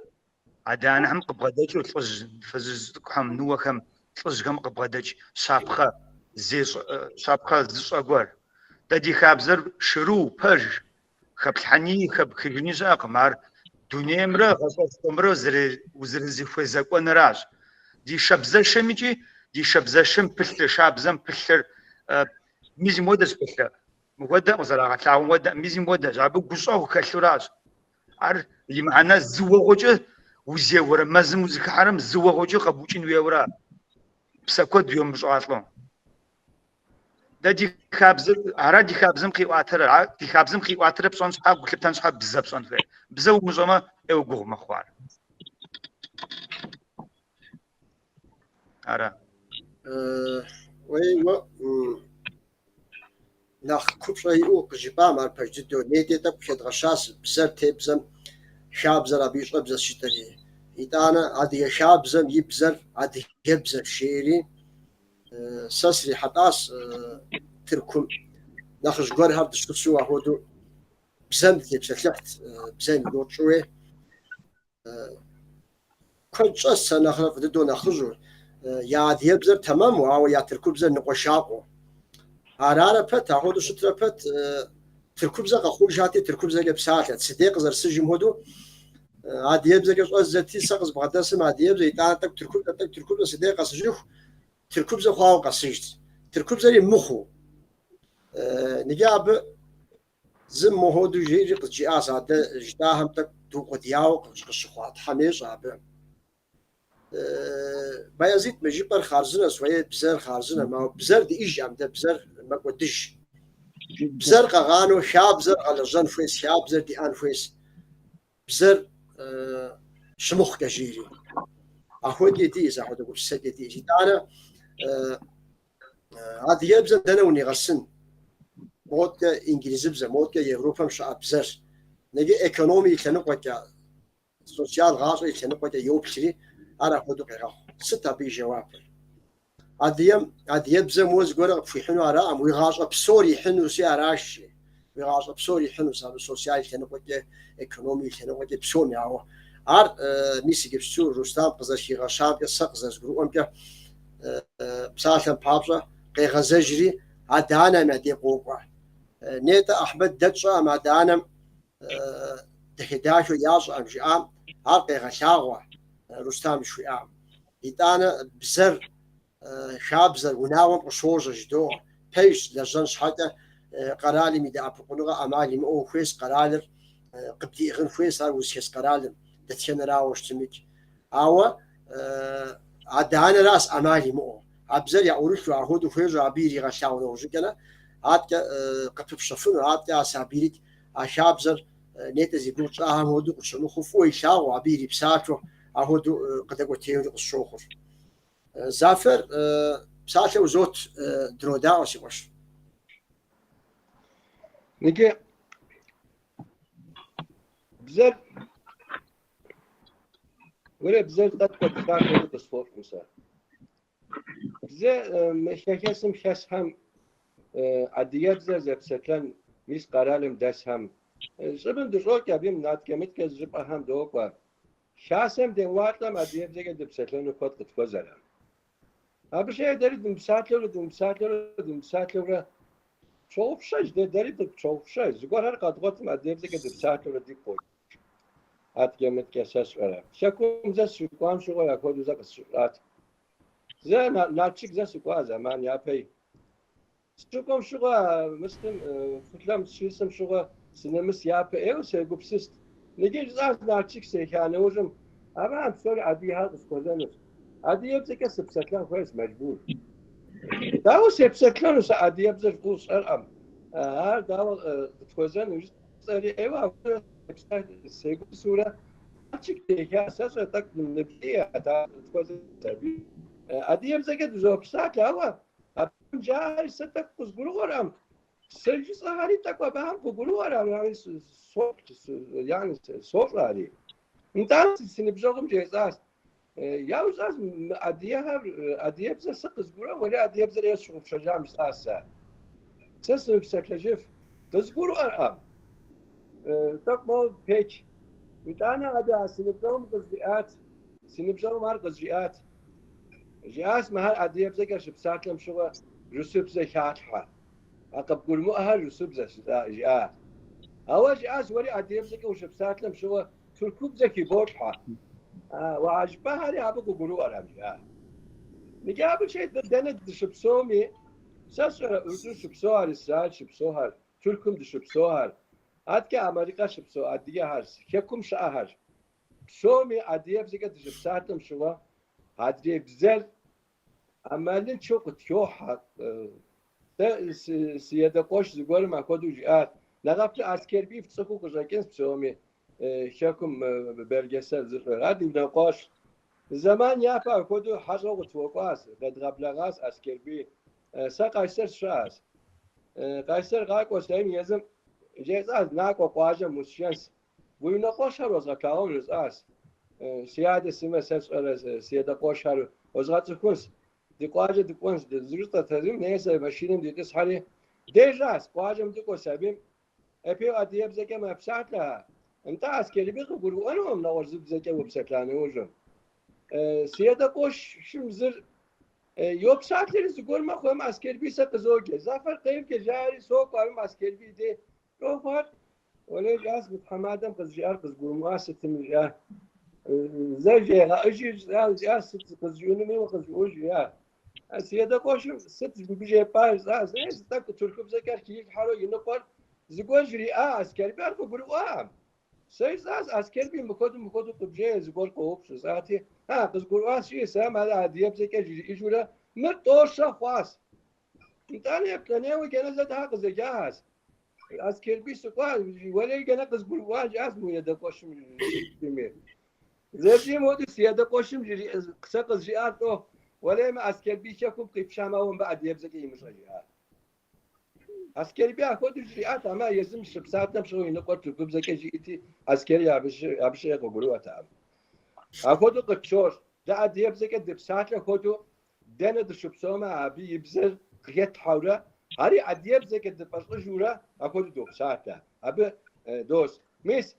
Speaker 5: Адэ-анэхэм къыбгъэдэкӏыу лӏыжь, фызыжь цӏыкӏухэм, ныуэхэм, лӏыжьхэм къыбгъэдэкӏ щапхъэ зещӏэ, щапхъэ зыщӏэ гуэр. Дэ ди хабзэр шыру, пэж, хэплъхьэни хэпхыжыни щыӏэкъым. Ар дунеймрэ гъащӏэшхуэмрэ узэрызэхуезэкӏуэныращ. Ди шабзэшэм икӏи ди шабзэшэм пылъыр, шабзэм пылъыр мис мыуэдэщ пылъыр. Мыхуэдэкъым зэрагъэлъагъуэм хуэдэкъым, мис мыуэдэщ. Абы гущӏэгъу хэлъуращ. Ар и мыхьэнэ зы уэгъуэкӏэ узеуэрэ мэзым узыхыхьэрэм зы уэгъуэкӏэ къэбукӏын хуейуэра, псэ куэд йомыщӏалӏэу. Дэ ди хабзэр, ара ди хабзэм къиӏуатэрэ, ар ди хабзэм къиӏуатэрэ пщӏэн щхьэ, гу лъыптэн щхьэ бзэ пщӏэн хуей. Бзэ умыщӏэмэ, ӏейуэ гугъу мэхъу ар. Ара.
Speaker 1: Уей, уэ нэхъ купщӏэ иӏэу къыжыпӏам ар пэж дыдэу. Нетӏэ тӏэкӏу хедгъэщащ бзэр тебзэм, хабзэр абы и щӏэбзэщ жытӏэри. Итӏанэ адыгэ хабзэм и бзэр адыгэбзэщ жери сэ срихьэлӏащ Тыркум. Нэхъыжь гуэрхэр дыщысу апхуэдэу бзэм дытепсэлъыхьт, бзэм и гугъу тщӏыуи. Куэд щӏэс сэ нэхърэ фӏы дыдэу нэхъыжьу, я адыгэбзэр тэмэму, ауэ я тыркубзэр ныкъуэшакъуэу. Арарэ пэт, апхуэдэу щытрэ пэт, тыркубзэ къэхъужати, тыркубзэкӏэ псалъэт. Сыдей къызэрысыжым хуэдэу адыгэбзэкӏэ щӏэздзэти, сэ къызбгъэдэсым адыгэбзэ, итӏанэ тӏэкӏу тыркубзэ, тӏэкӏу тыркубзэ, сыдей къэсыжыху, тыркубзэ хъуауэ къэсыжт. Тыркубзэри мыхъуу. Ныджы абы Зым мохуэдэу жиӏэри къызжиӏащ, а дэ жытӏахэм тӏэкӏу дыукъуэдияуэ къыщыхъуа, Тхьэм ещӏэ абы. Баязит, мы жыпӏэр хъарзынэщ, уей, бзэр хъарзынэм, ауэ бзэр диӏэжкъым, дэ бзэр мэкӏуэдыж. Бзэр къэгъанэу хабзэр гъэлэжьэн хуейс, хабзэр диӏэн хуейс, бзэр щымыхъукӏэ жиӏэри. Ахуэдэкӏи диӏэщ, ахуэдэ гупсысэкӏэ диӏэщ. Итӏанэ адыгэбзэм дэнэ унигъэсын? Моткӏэ инджылызыбзэ, моткӏэ Европэм щыӏэ бзэр. Иджы экономи и лъэныкъуэкӏэ, социал гъащӏэ и лъэныкъуэкӏэ йоплъри, ар апхуэдэу къегъэхъу. Сыт абы и жэуапыр? Адыгэм, адыгэбзэм уэ зыгуэрэ къыпхуихьыну араӏым, уи гъащӏэ псор ихьынуси аращ жи. Уи гъащӏэ псор ихьынущ абы социал и лъэныкъуэкӏэ, экономи и лъэныкъуэкӏэ псоми, ауэ ар мис иджыпсту Рустам къызэрыхигъэщамкӏэ, сэ къызэрызгурыӏуэмкӏэ, псалъэм папщӏэ, къегъэзэжри адэ-анэм я дей къокӏуэ. Нетӏэ Ахьмэд дэ тщӏэӏым адэ-анэм дахэ-дахэу ящӏэӏым жиӏам, ар къегъэлъагъуэ Рустам жыхуиӏам. Итӏанэ бзэр, хабзэр унагъуэм къыщожьэ жыдоӏэ. Пэжщ, лэжьэн щхьэкӏэ къэралым и дэӏэпыкъуныгъэ ӏэмал имыӏэу ухуейщ, къэралыр къыбдиӏыгъын хуейщ, ар узыхэс къэралым, дэтхэнэрауэ щытымикӏ. Ауэ адэ-анэращ ӏэмал имыӏэу. А бзэр яӏурылъу, ахуэдэу хуежьэу абы иригъэлъагъу нэужьыкӏэрэ, аткӏэ къыпыпщэфыну, аткӏэ а сабийрикӏ а хабзэр нетӏэ зи гугъу тщӏахэм хуэдэу къыщымыхъуу, фӏыуэ илъагъуу, абы ирипсалъэу ахуэдэу къыдэкӏуэтеинури къысщохъур. Зафэр, псалъэ узот, дынодаӏуэ, си къуэш.
Speaker 3: Иджы бзэр уэрэ бзэр тӏэкӏу кӏуэдыжа хуэдэу къысфӏощӏым сэ. Бзэ мы хэхэсым хэсхэм адыгэбзэр зэпсэлъэн мис къэралым дэсхэм щӏыбым дыщӏокӏ абым аткӏэ-мыткӏэ зыщӏыпӏэхэм докӏуэ. Хасэм деуалӏэм адыгэбзэкӏэ дыпсэлъэну куэд къытхуэзэрэ. Абы щхьэкӏэ дэри дымыпсалъэурэ, дымыпсалъэурэ, дымыпсалъэурэ тщогъупщэж, дэ дэри тщогъупщэж. Зыгуэрхэр къэдгъуэтым адыгэбзэкӏэ дыпсалъэурэ дигу къокӏ. Аткӏэ-мыткӏэ сэ сщӏэрэ. Хэкум зэ сыщыкӏуам щыгъуэ апхуэдэу зэ къысщыщӏат. Зэ Налшык зэ сыкӏуа зэман япэй. Сыщыкӏуэм щыгъуэ мыстым фылъэм сыщисым щыгъуэ сынэмыс япэ ӏейуэ сегупсыст. Иджы жысӏащ Налшык сеха нэужьым, ара псори адыгэхэр къысхуэзэнущ. Адыгэбзэкӏэ сыпсэлъэн хуейщ мэжбур. Дауэ сепсэлъэну сэ адыгэбзэр фӏыуэ сщӏэркъым. Ар дауэ къытхуэзэну жысӏэри ӏейуэ апхуэдэу сегупсысурэ Налшык деха сэ щӏэ тӏэкӏу ныбжьиӏэт, ар къытхуэзэ сабий. Адыгэбзэкӏэ дызопсалъэ, ауэ абыхэм жаӏэри сэ тӏэкӏу къызгурыӏуэркъым. Сэ жысӏэхэри тӏэкӏу абыхэм къыгурыӏуэркъым, яни соплъ, яни сощӏэ ари. Нтӏэ, си ныбжьэгъум жесӏащ. Яуэ жысӏащ, мы адыгэхэр, адыгэбзэр сэ къызгурыӏуэ, уэри адыгэбзэр е сщыгъупщэжам жысӏащ сэ. Сэ сымыпсэлъэжыф, къызгурыӏуэркъым. Тӏэкӏу моуэ печ. Итӏанэ абы а си ныбжьэгъум къызжиӏат, си ныбжьэгъум ар къызжиӏат. Жиӏащ, мыхэр адыгэбзэкӏэ щыпсалъэм щыгъуэ русыбзэ халъхьэ. А къыбгурымыӏуэхэр русыбзэщ, жиӏа. Ауэ жиӏащ, уэри адыгэбзэкӏэ ущыпсалъэм щыгъуэ тыркубзэ хиболъхьэ. А жыпӏэхэри абы къыгурыӏуэркъым, жиӏа. Иджы абы щхьэ дэнэ дыщыпсэуми, сэ сщӏэрэ Ӏурдун щыпсэухэр, Израиль щыпсэухэр, Тыркум дыщыпсэухэр, аткӏэ Америкэ щыпсэу адыгэхэр, хэкум щыӏэхэр. Псоми адыгэбзэкӏэ дыщыпсалъэм щыгъуэ адрей бзэр ӏэмалыншэу къытхохьэ. Сэ си адэ къуэш зыгуэрым апхуэдэу жиӏат. Нэгъаплъэ Аскербий фцӏыхуу къыщӏэкӏынщ псоми хэкум белгесел зыщӏыр. Ар ди унэкъуэш. Зэман япэ апхуэдэу хьэщӏэу къытхуэкӏуащ, къедгъэблэгъащ Аскербий. Сэ Къайсэр сыщыӏэщ. Къайсэр къакӏуэ сабийм езым жесӏащ, накӏуэ къуажэм усшэнщ. Уи унэкъуэшхэр уэзгъэлъагъун жысӏащ. Си адэ сымэ сэ сщӏэрэ си адэ къуэшхэр уэзгъэцӏыхунщ. Ди къуажэ дыкӏуэнщ, жысӏэт абым, несэ машинэм дитӏысхьэри, дежьащ, къуажэм дыкӏуэ сабийм. Эпеу адыгэбзэкӏэ мэпсалъэ. Нтӏэ, Аскербий къыгурыӏуэнукъым нэгъуэщӏ зы бзэкӏэ упсэлъа нэужьым. Си адэ къуэшым зыр йопсалъэри зыгуэр мэхъу, Аскербий сэ къызоджэ. Зафэр къевджэ жаӏэри сокӏуэ абым Аскербий дей. Лӏо хъуар? Уэлей жиӏащ, мы тхьэмадэм къызжиӏар къызгурымыӏуа сытым жиӏа. Зэ жегъэӏыжи жиӏащ, сыт къызжиӏэнуми къызжиӏэж жиӏа. Си адэ къуэшым сыт мыбы жепӏа жысӏащ. Е, зы тӏэкӏу тыркубзэкӏэ хилъхьэрэ и ныкъуэр зыгуэр жриӏа Аскербий, ар къыгурыӏуакъым. Сэ жысӏащ, Аскербий мыхуэдэу мыхуэдэу къыбжеӏэ, зыгуэр къоупщӏ жысӏати, а, къызгурыӏуащ, жиӏэ, сэм ар адыгэбзэкӏэ жриӏэжурэ, мыр тӏощэ хъуащ. Итӏанэ еплӏанейуэ джэнэ зэ тхьэ къызэджахьэщ. Аскербий сыкӏуа, уэлей джэнэ къызгурыӏуа, жиӏащ мы уи адэ къуэшым жиӏэми. Зэбжьым хуэдэу си адэ къуэшым сэ къызжиӏар лӏо, уэлей мы Аскербий хэкум къипшам ауэ мыбы адыгэбзэкӏэ имыщӏэ жиӏар. Аскербий апхуэдэу жриӏат, амэ езым щыпсалъэм щыгъуэ и ныкъуэр тыркубзэкӏэ жиӏэти, Аскери абы щыгъуэ къыгурыӏуэтэкъым. Апхуэдэу къытщощӏ. Дэ адыгэбзэкӏэ дыпсалъэ хуэдэу дэнэ дыщыпсэумэ, абы и бзэр къыхетхьэурэ, ари адыгэбзэкӏэ дыфӏэщӏыжурэ апхуэдэу допсалъэ. Абы дос. Мис,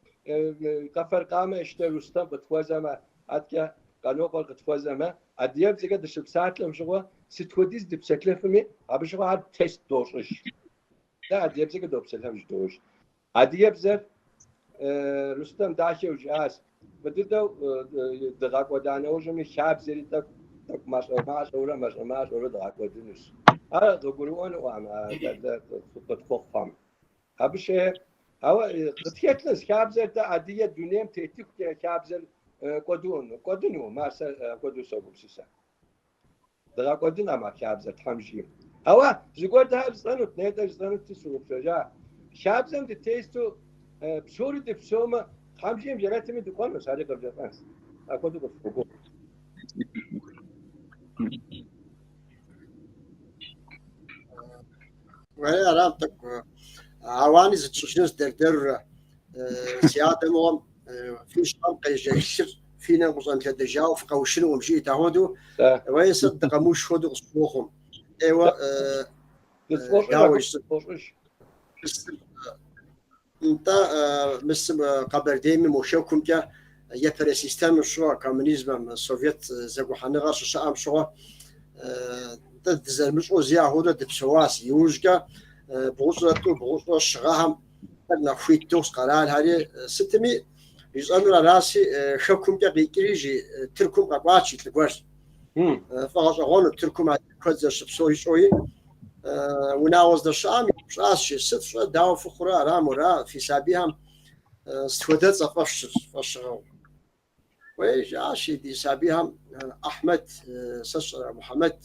Speaker 3: Къэфэркъамэ ищтэ Рустэм къытхуэзэмэ, аткӏэ Къанокъуэр къытхуэзэмэ, адыгэбзэкӏэ дыщыпсалъэм щыгъуэ сыт хуэдиз дыпсэлъэфми, абы щыгъуэ ар тест дощӏыж. Дэ адыгэбзэкӏэ допсэлъэф жыдоӏэж. Адыгэбзэр Рустэм дахэу жиӏащ. Фӏы дыдэу дыгъэкӏуэда нэужьми хабзэри тӏэкӏу тӏэкӏу мащӏэ-мащӏэурэ, мащӏэ-мащӏэурэ дгъэкӏуэдынущ. Ар къыгурыӏуэнукъым къытхуэхъухэм. Абы щее, ауэ къытхэлъынущ хабзэр дэ адыгэ дунейм тетыхукӏэ хабзэр кӏуэдыну, кӏуэдынукъым, ар сэ апхуэдэу согупсысэ. Дгъэкӏуэдынкъым а хабзэр, Тхьэм жиӏэм. Ауэ зыгуэр дэ жысӏэнут, нетӏэ жысӏэнути сщыгъупщэжа. Хабзэм дытесу псори дыпсэумэ, Тхьэм жиӏэм жэнэтми дыкӏуэнущ, ари къывжесӏэнщ. Апхуэдэу къысщогугъ.
Speaker 1: Уэри арам тӏэкӏу ауани зытщӏыжынущ дэр-дэрурэ. Си адэ мыгъуэм фи щхьэм къежэх лъыр фи нэм къыщӏэмылъэдэжауэ фыкъэушынукъым, жиӏэт апхуэдэу. Уэри сэ дыкъэмыуш хуэдэу къысщохъум. ӏейуэ дауэ жысӏэн? Нтӏэ, мысым Къэбэрдейми мо хэкумкӏэ япэрей системэм щыгъуэ, коммунизмэм, Совет зэгухьэныгъэр щыщыӏэм щыгъуэ, нтӏэ дызэрымыщӏэу зи апхуэдэу дыпсэуащ. Иужькӏэ 92, 300 гъэхэм тӏэкӏу нэхъ хуит дыхъущ къэралхэри. Сытми, жысӏэнур аращи, хэкумкӏэ къикӏри, жи, Тыркум къэкӏуат, жи, лӏы гуэр. Фӏэгъэщӏэгъуэну Тыркум адыгэ куэд зэрыщыпсэур ищӏэуи, унагъуэ здэщыӏэм еупщӏащ, жи, сыт фщӏэ, дауэ фыхъурэ, ара мора, фи сабийхэм сыт хуэдэцӏэ фӏэфщыр, фӏэщыгъэу. Уей, жаӏащ, ди сабийхэм Ахьмэд, сэ сщӏэрэ, Мухьэмэд,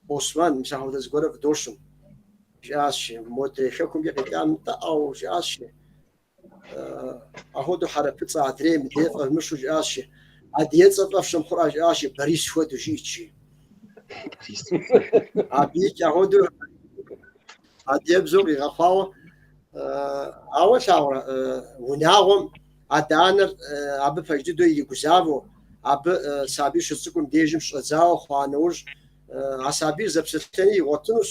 Speaker 1: Осман, мис апхуэдэ зыгуэрэ фӏыдощым. Жиӏащ, жи, модрей хэкумкӏэ къикӏам, нтӏэ, ӏэу, жиӏащ, жи. Апхуэдэу хьэрыпыцӏэ адрей мыдрей фӏэвмыщу жиӏащ, жи. Адыгэцӏэ фӏэфщым хъурӏэ жиӏащ, жи, Борис хуэдэу жиӏэт, жи. Абыикӏ апхуэдэу адыгэбзэу къигъэхъуауэ, ауэ лъагъурэ, унагъуэм адэ-анэр абы пэж дыдэу иригузавэу, абы сабий щыцӏыкӏум дежым щӏэдзауэ хъуа нэужь, а сабийр зэпсэлъэни игъуэтынущ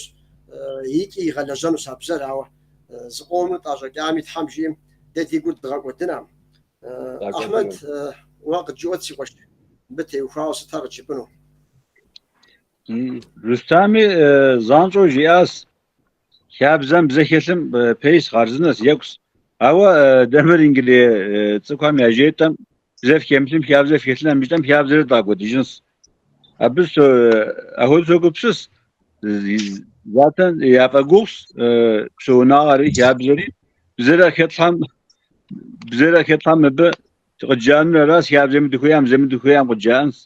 Speaker 1: икӏи игъэлэжьэнущ а бзэр, ауэ зыкъомыр тӏэщӏэкӏами, Тхьэм жиӏэм, дэ ди гур дгъэкӏуэдынам. Ахьмэд, уэ къыджыӏуэт, си къуэш, мыбы теухуауэ сытхэр къыджепӏэну?
Speaker 4: Рустами занщӏэу жиӏащ, хабзэм бзэ хэлъым пейс, хъарзынэщ, екӏущ. Ауэ дэ мыр ингилей цӏыхухэм яжетӏэм, бзэ фхэмылъым, хабзэ фхэлъынам жытӏэм, хабзэри дгъэкӏуэдыжынщ. Абы апхуэдэу согупсыс, затэн яфӏэгугъущ псэунагъэри, хабзэри, бзэрэ хэтлъхьэм, бзэрэ хэтлъхьэм мыбы къыджаӏэнур аращ, хабзэми дыхуейӏэм, бзэми дыхуейӏэм къыджаӏэнщ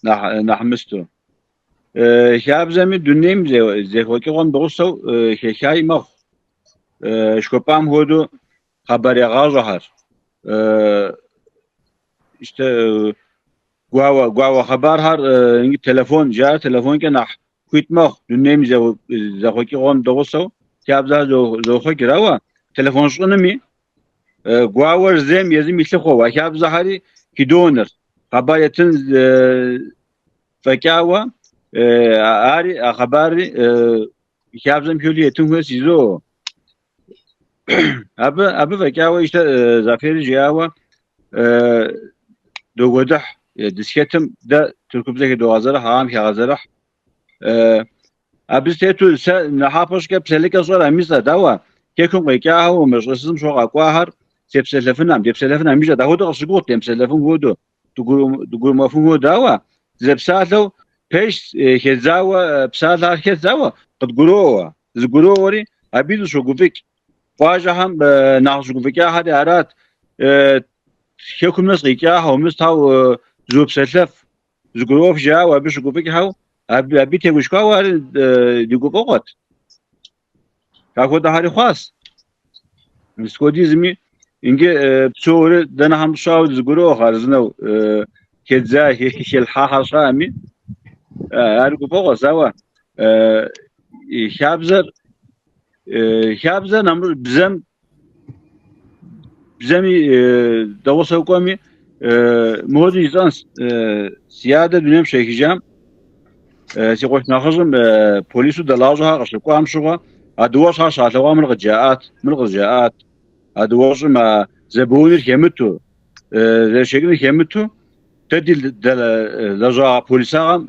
Speaker 4: нэхъ мысту. Хабзэми дунейм зэхъуэкӏыгъуэм дыгъусэу хэхаи мэхъу. Жыхуэпӏам хуэдэу хъыбарегъащӏэхэр, гуауэ, гуауэ хъыбархэр телефон жаӏэр телефонкӏэ нэхъ хуит мэхъу, дунейм зэхъуэкӏыгъуэм дыгъусэу хабзэхэр зохъуэкӏыр, ауэ телефон щӏынми гуауэр зейм езым и лъыхъуэу а хабзэхэри хидоныр, хъыбар етын фӏэкӏауэ ари а хъыбарри хабзэм хэлъу етын хуейщ жызоӏэ. Абы, абы фӏэкӏауэ ищтэ Зафери жиӏауэ догуэдыхь, дызыхэтым дэ тыркубзэ хыдогъэзэрыхь, ахэм хагъэзэрыхь. Абы тету сэ нэхъапэ щӏыкӏэ псэлъэкӏэ сщӏэр амищӏэт, ауэ хэкум къикӏахэу мы щӏысым щыгъуэ къэкӏуахэр сепсэлъэфынам, депсэлъэфын амищӏэт. Апхуэдэу къысщыгугът демыпсэлъэфын хуэдэу, дыгурымыӏуэфын хуэдэу, ауэ дызэпсалъэу пэжщ, хедзауэ псалъэхэр хэтщ, ауэ къыдгуроӏуэ. Зыгуроӏуэри, абы дыщогуфӏыкӏ. Къуажэхэм нэхъ щыгуфӏыкӏахэри арат. Хэкум нэс къикӏахэу, мыстхьэу зопсэлъэф, зыгуроӏуэф жаӏэу абы щыгуфӏыкӏхэу, абы тегушхуауэ ар ди гуфӏэгъуэт. Апхуэдэхэри хъуащ. Мис хуэдизми, иджы псори дэнэхэм щауэ дызыгурыӏуэ хъарзынэу хедза, хелъхьахэр щыӏэми, ар гуфӏэгъуэщ, ауэ хабзэр хабзэр нэмыщӏ бзэм бзэми дэгъусэу кӏуэми, мыхуэдэу жысӏэнщ, си адэр дунейм щехыжам, си къуэш нэхъыжьым полису дэлажьэхэр къыщыкӏуам щыгъуэ, а дыуэщӏхэр щалъэгъуам мыр къыджаӏат, мыр къызжаӏат. А дыуэщӏым а зэбэуныр хэмыту, зэрышэкӏыныр хэмыту, дэ ди лэжьагъэ полисагъэм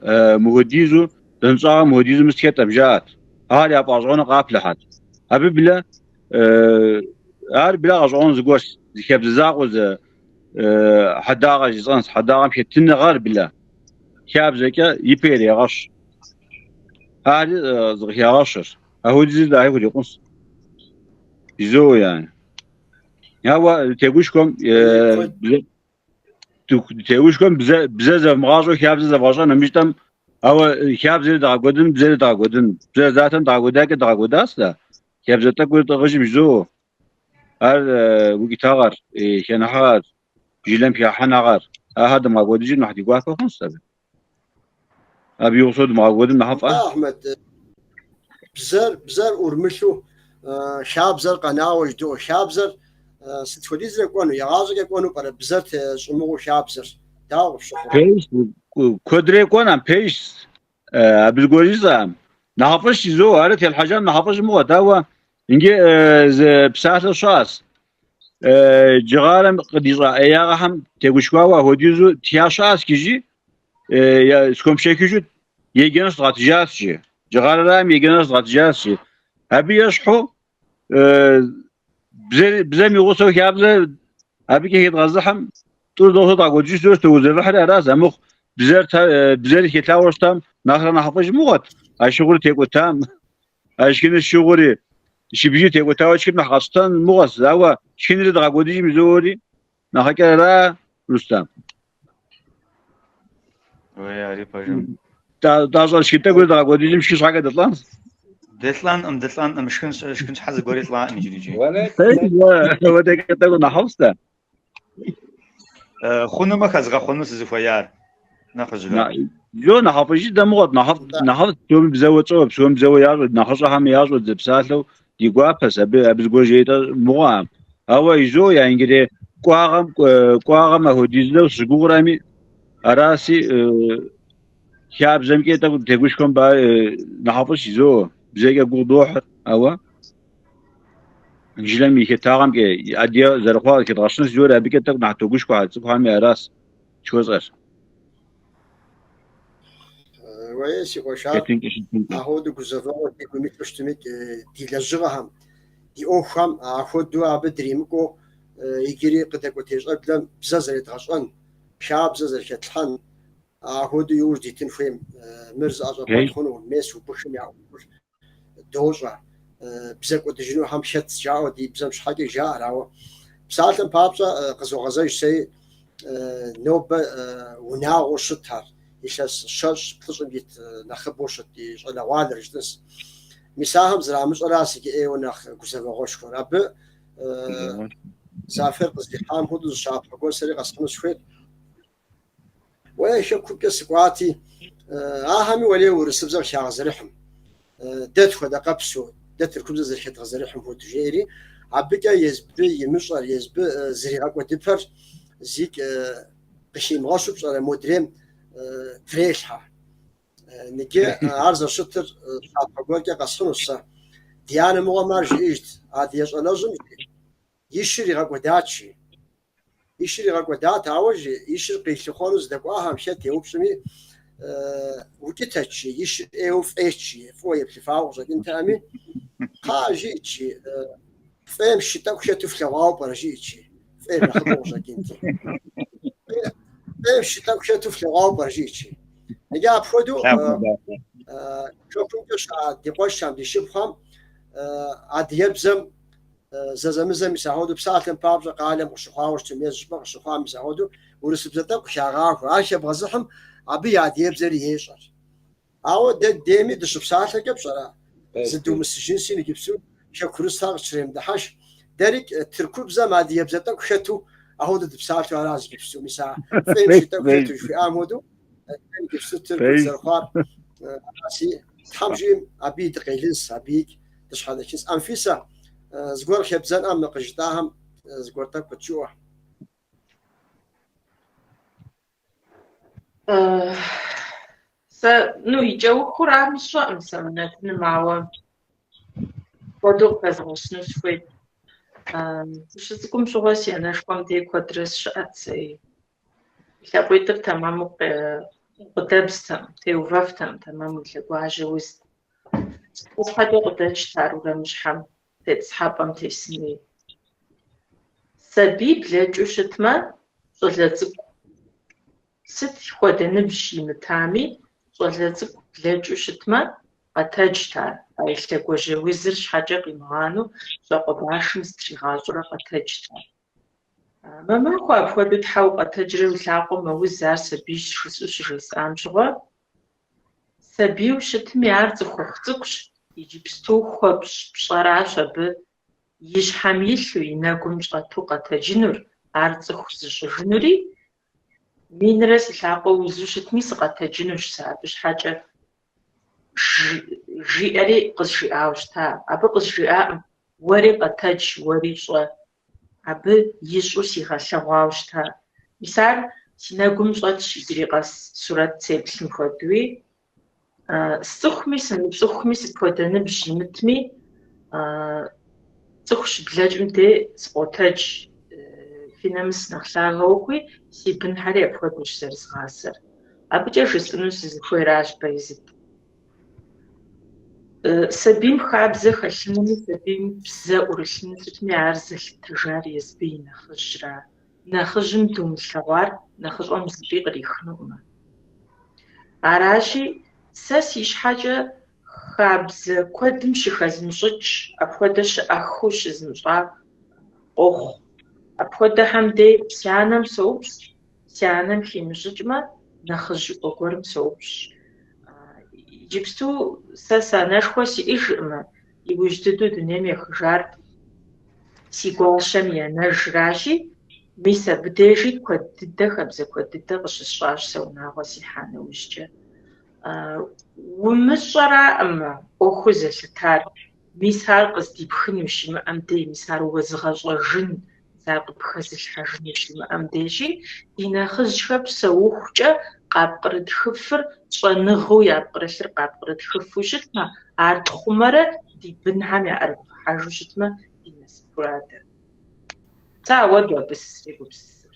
Speaker 4: мыхуэдизу, дэнщӏагъэм мыхуэдизу мыс хэтӏэм жаӏат. Ар яфӏэгъэщӏэгъуэну къаплъыхьат. Абы блэ Ар била гъэщӏэгъуэн зыгуэрщ, зы хабзэ закъуэ зы хьэдагъэ жысӏэнщ, хьэдагъэм хэтыныгъэр била хабзэкӏэ ипэ ирегъэщ. Ари зыкъыхегъэщыр. Апхуэдизыр дахи хурикъунщ. Жызоӏэ яни. Ауэ тегушхуэм тегушхуэм бзэ бзэ зэвмыгъащӏэу хабзэ зэвгъэщӏэн нэмыщӏтэм, ауэ хабзэри дгъэкӏуэдын, бзэри дгъэкӏуэдын. Бзэр затэм дгъэкӏуэдакӏэ дгъэкӏуэдащ дэ. Хабзэ тӏэкӏур тӏыгъыжым жызоӏэ. Ар укӏытагъэр, хэнэхьыгъэр, жылэм хахьэнагъэр, ахэр дымыгъэкӏуэдыжым нэхъ ди гуапэ хъунщ абы. Абы и гъусэу дымыгъэкӏуэдым нэхъыфӏа?
Speaker 1: Ахьмэд, бзэр, бзэр ӏурымылъу хабзэр къэнауэ жыдоӏэ. Хабзэр сыт хуэдизрэ кӏуэну, егъащӏэкӏэ кӏуэну пӏэрэ бзэр щӏымыгъуу хабзэр? Дауэ къыпщыхъурэ?
Speaker 4: Пэжщ, куэдрэ кӏуэнам, пэжщ. Абы зыгуэр жысӏэкъым. Нэхъыфӏыщ жызоӏэ, ар телъхьэжам нэхъыфӏыщ мыгъуэт, ауэ иджы зы псалъэ щыӏэщ. Джыгъарэм къыдищӏа ӏеягъэхэм тегушхуауэ апхуэдизу тха щыӏэщ жи, схуэмышэчыжу еджэныр щызгъэтыжащ жи. Джыгъарэрам еджэныр щызгъэтыжащ жи. Абы ещхьу бзэм и гъусэу хабзэ абыкӏэ хедгъэзыхьым, тӏур зэгъусэу дгъэкӏуэдыжу щыту тогузэвыхьри аращ, амыхъу бзэр бзэр хелъауэ щытам нэхърэ нэхъыфӏыж мыгъуэт, а шыгъур текӏуэтам, а шхыныр шыгъури, шыбжий текӏуэтауэ тшхым нэхъ къэтщтэн мыгъуэщ, ауэ шхынри дгъэкӏуэдыжым жызоӏэри, нэхъыкӏэр ара, Рустам?
Speaker 5: Уей, ари пэжым.
Speaker 4: Тӏащӏэ шхын тӏэкӏур дгъэкӏуэдыжым шхын щхьэкӏэ дылӏэнщ.
Speaker 5: Дылӏэнкъым, дылӏэнкъым, шхын шхын щхьэ зыгуэри лӏакъым иджырикӏи.
Speaker 4: Уэдэкӏэ тӏэкӏур нэхъыфӏщ дэ.
Speaker 5: Хъунумэ хэзгъэхъуэну сызыхуеяр нэхъыжьхэр.
Speaker 4: Жо нэхъыфӏыжи дэ мыгъуэт, нэхъыфӏ нэхъыфӏ псоми бзэуэ тщӏэуэ, псоми бзэуэ ящӏэу, нэхъыщӏэхэми ящӏэу дызэпсалъэу ди гуапэщ, абы абы зыгуэр жейтӏэ мыгъуэкъым. Ауэ изо я ингерей кӏуагъэм кӏуагъэм апхуэдизу сыщыгугъурами, араси хабзэмкӏэ тӏэкӏу тегушхуэм ба нэхъыфӏыщ изо, бзэкӏэ гугъу дохьыр, ауэ жылэм и хетагъэмкӏэ адыгэ зэрыхъуар къыхэдгъэщынщ жори абыкӏэ тӏэкӏу нэхъ тогушхуэ цӏыхухэми аращ жыхуэсӏэр.
Speaker 1: Уей, си къуэш, ар ахуэдэу гузэвэгъуэ ди гум илъу щытми, ди лэжьыгъэхэм, ди ӏуэхухэм ахуэдэу абы дримыкӏуэу иджыри къыдэкӏуэтей щӏэблэм бзэ зэредгъэщӏэн, хабзэ зэрыхэтлъхьэн, ахуэдэу иужь дитын хуейм мыр зыӏэщӏэбгъуэт хъуну, мес убыхым я ӏуэхур дощӏэ. Бзэ кӏуэдыжынухэм хэт жаӏэу ди бзэм щхьэкӏэ жаӏэр, ауэ псалъэм папщӏэ къызогъэзэж сэри нобэ унагъуэу щытар, илъэс щэщӏ плӏыщӏым ит нэхъыбэу щыт ди щӏалэгъуалэр жытӏынс. Мис ахэм зэрамыщӏэращ иджы ӏейуэ нэхъ гузэвэгъуэшхуэр. Абы Зафер къыздихьам хуэдэу зы щапхъэ гуэр сэри къэсхьыну сыхуейт. Уэ хэкумкӏэ сыкӏуати, ахэми уэлей урысыбзэр къыхагъэзэрыхьым. Дэ тхуэдэ къэпсу, дэ тыркубзэ зэрыхэдгъэзэрыхьым хуэдэу жеӏэри, абыкӏэ езбы имыщӏэр, езбы зэригъэкӏуэдыпэр зикӏ къыхимыгъэщу пщӏэрэ модрейм трелъхьэ. Ныджы ар зэрыщытыр щапхъэ гуэркӏэ къэсхьынущ сэ. Ди анэ мыгъуэм ар жиӏэжт, адыгэ щӏалэжьым и шыр игъэкӏуэдат, жи. И шыр игъэкӏуэдат, ауэ жи, и шыр къилъыхъуэну здэкӏуахэм хэт еупщӏми, укӏытэт, жи, и шыр ӏейуэ фӏейт, жи, фӏыуэ еплъыфауэ къыщӏэкӏынтэӏыми, кхъа, жиӏэт, жи, фӏейм шы тӏэкӏу хэту флъэгъуауэ пӏэрэ, жиӏэт, жи, фӏейр нэхъыбэу къыщӏэкӏынти. Фӏейм шы тӏэкӏу хэту флъэгъуауэ пӏэрэ, жиӏэт, жи. Иджы апхуэдэу хэкумкӏэ щыӏэ ди къуэшхэм, ди шыпхъухэм адыгэбзэм Зэзэмызэ мис ахуэдэу псалъэм папщӏэ къалэм къыщыхъуауэ щытым е зы щӏыпӏэ къыщыхъуам мис ахуэдэу урысыбзэ тӏэкӏу къыхагъахуэ. Ар хэбгъэзыхьым абы и адыгэбзэри ещӏэр. Ауэ дэ дейми дыщыпсалъэкӏэ пщӏэрэ, зыдумысыжынси иджыпсту. Хэкурысхэр къытщремыдыхьэшх. Дэрикӏ тыркубзэм адыгэбзэ тӏэкӏу хэту ахуэдэу дыпсалъэу аращ иджыпсту. Мис а фӏейм шей тӏэкӏу хэту жыхуиӏам хуэдэу иджыпсту Тыркур зэрыхъуар араси, Тхьэм жиӏэм абыи дыкъелынс, абыикӏ дыщхьэдэхынс. Анфисэ, зыгуэр хэбдзэнӏэм мы къыжытӏахэм зыгуэр тӏэкӏу къыджыӏэ.
Speaker 2: Сэ, ну, и кӏэухурами сщӏэкъым сэ мы нэтыным, ауэ куэду къыхэзгъэщыну сыхуейт. Сыщыцӏыкӏум щыгъуэ си анэшхуэм дей куэдрэ сыщыӏэт сэи. И лъакъуитӏыр тэмэму къыдэбзтэкъым, теувэфтэкъым, тэмэму и лъэгуажьэ узт. Сэ щхьэкӏэ къыдэкӏт ар уэрамыщхьэм, тетӏысхьэпӏэм тесынуи. Сабий блэкӏыу щытмэ, щӏалэ цӏыкӏу сыт хуэдэ ныбжь имытами, щӏалэ цӏыкӏу блэкӏыу щытмэ, къэтэджт ар, а и лъэгуажьэ узыр щхьэкӏэ къимыгъанэу щӏакъуэ башым зытригъащӏэурэ къэтэджт ар. Мамэхуэ, апхуэдэу тхьэ укъэтэджрэ уи лъакъуэм мэуз, ар сабийщ жысӏэу щыжесӏам щыгъуэ, сабийуэ щытми ар цӏыхухъу цӏыкӏущ, иджыпсту хуэпщӏ пщӏэращ абы и щхьэм илъу, и нэгум щӏэту къэтэджынур, ар цӏыху зыщӏыжынури, минрэ си лъакъуэ узу щытми сыкъэтэджынущ сэ абы щхьэкӏэ жиӏэри къызжиӏауэ щыта. Абы къызжиӏаӏым, уэри къэтэдж, уэри щӏэ. Абы ищӏу сигъэлъэгъуауэ щыта. Мис ар си нэгум щӏэтщ иджыри къэс сурэт сеплъым хуэдэуи. Сцӏыхуми сымыцӏыхуми, сыт хуэдэ ныбжь имытми, цӏыху щыблэкӏым де сыкъотэдж, фи нэмыс нэхъ лъагэ ухъуи, си бынхэри апхуэдэущ зэрызгъасэр. Абыкӏэ жысӏэну сызыхуейращ, Баязит. Сабийм хабзэ хэлъынуми, сабийм бзэ ӏурылъыну сытми ар зэлъытэжар езыбы и нэхъыжьра. Нэхъыжьым думылъэгъуар нэхъыщӏэм зыщӏыпӏи кърихынукъым. Аращи, сэ си щхьэкӏэ хабзэ куэдым щыхэзмыщӏыкӏ, апхуэдэ щыӏэххэу щызмыщӏа къохъу. Апхуэдэхэм дей си анэм соупщӏ, си анэм химыщӏыкӏмэ, нэхъыжьыӏуэ гуэрым соупщӏ. Иджыпсту сэ санэшхуэ сиӏэжкъымэ, иужь дыдэу дунейм ехыжар си гуащэм и анэжращи, мис абы дежи куэд дыдэ, хабзэ куэд дыдэ къыщысщӏащ сэ унагъуэ сихьа нэужькӏэ. Умыщӏэраӏымэ ӏуэхур зэлъытар, мис ар къыздипхын ущимыӏэм дей, мис ар уэзыгъэщӏэжын, мис ар къыпхэзылъхьэжын ущимыӏэм дежи, ди нэхъыжьхэр псэухукӏэ къапкърытхыфыр, щӏэныгъэу япкърылъыр къапкърытхыфу щытмэ, ар тхъумэрэ ди бынхэм яӏэрыдгъэхьэжу щытмэ, ди насыпура дэ. Сэ ауэдэу абы сызэрегупсысыр.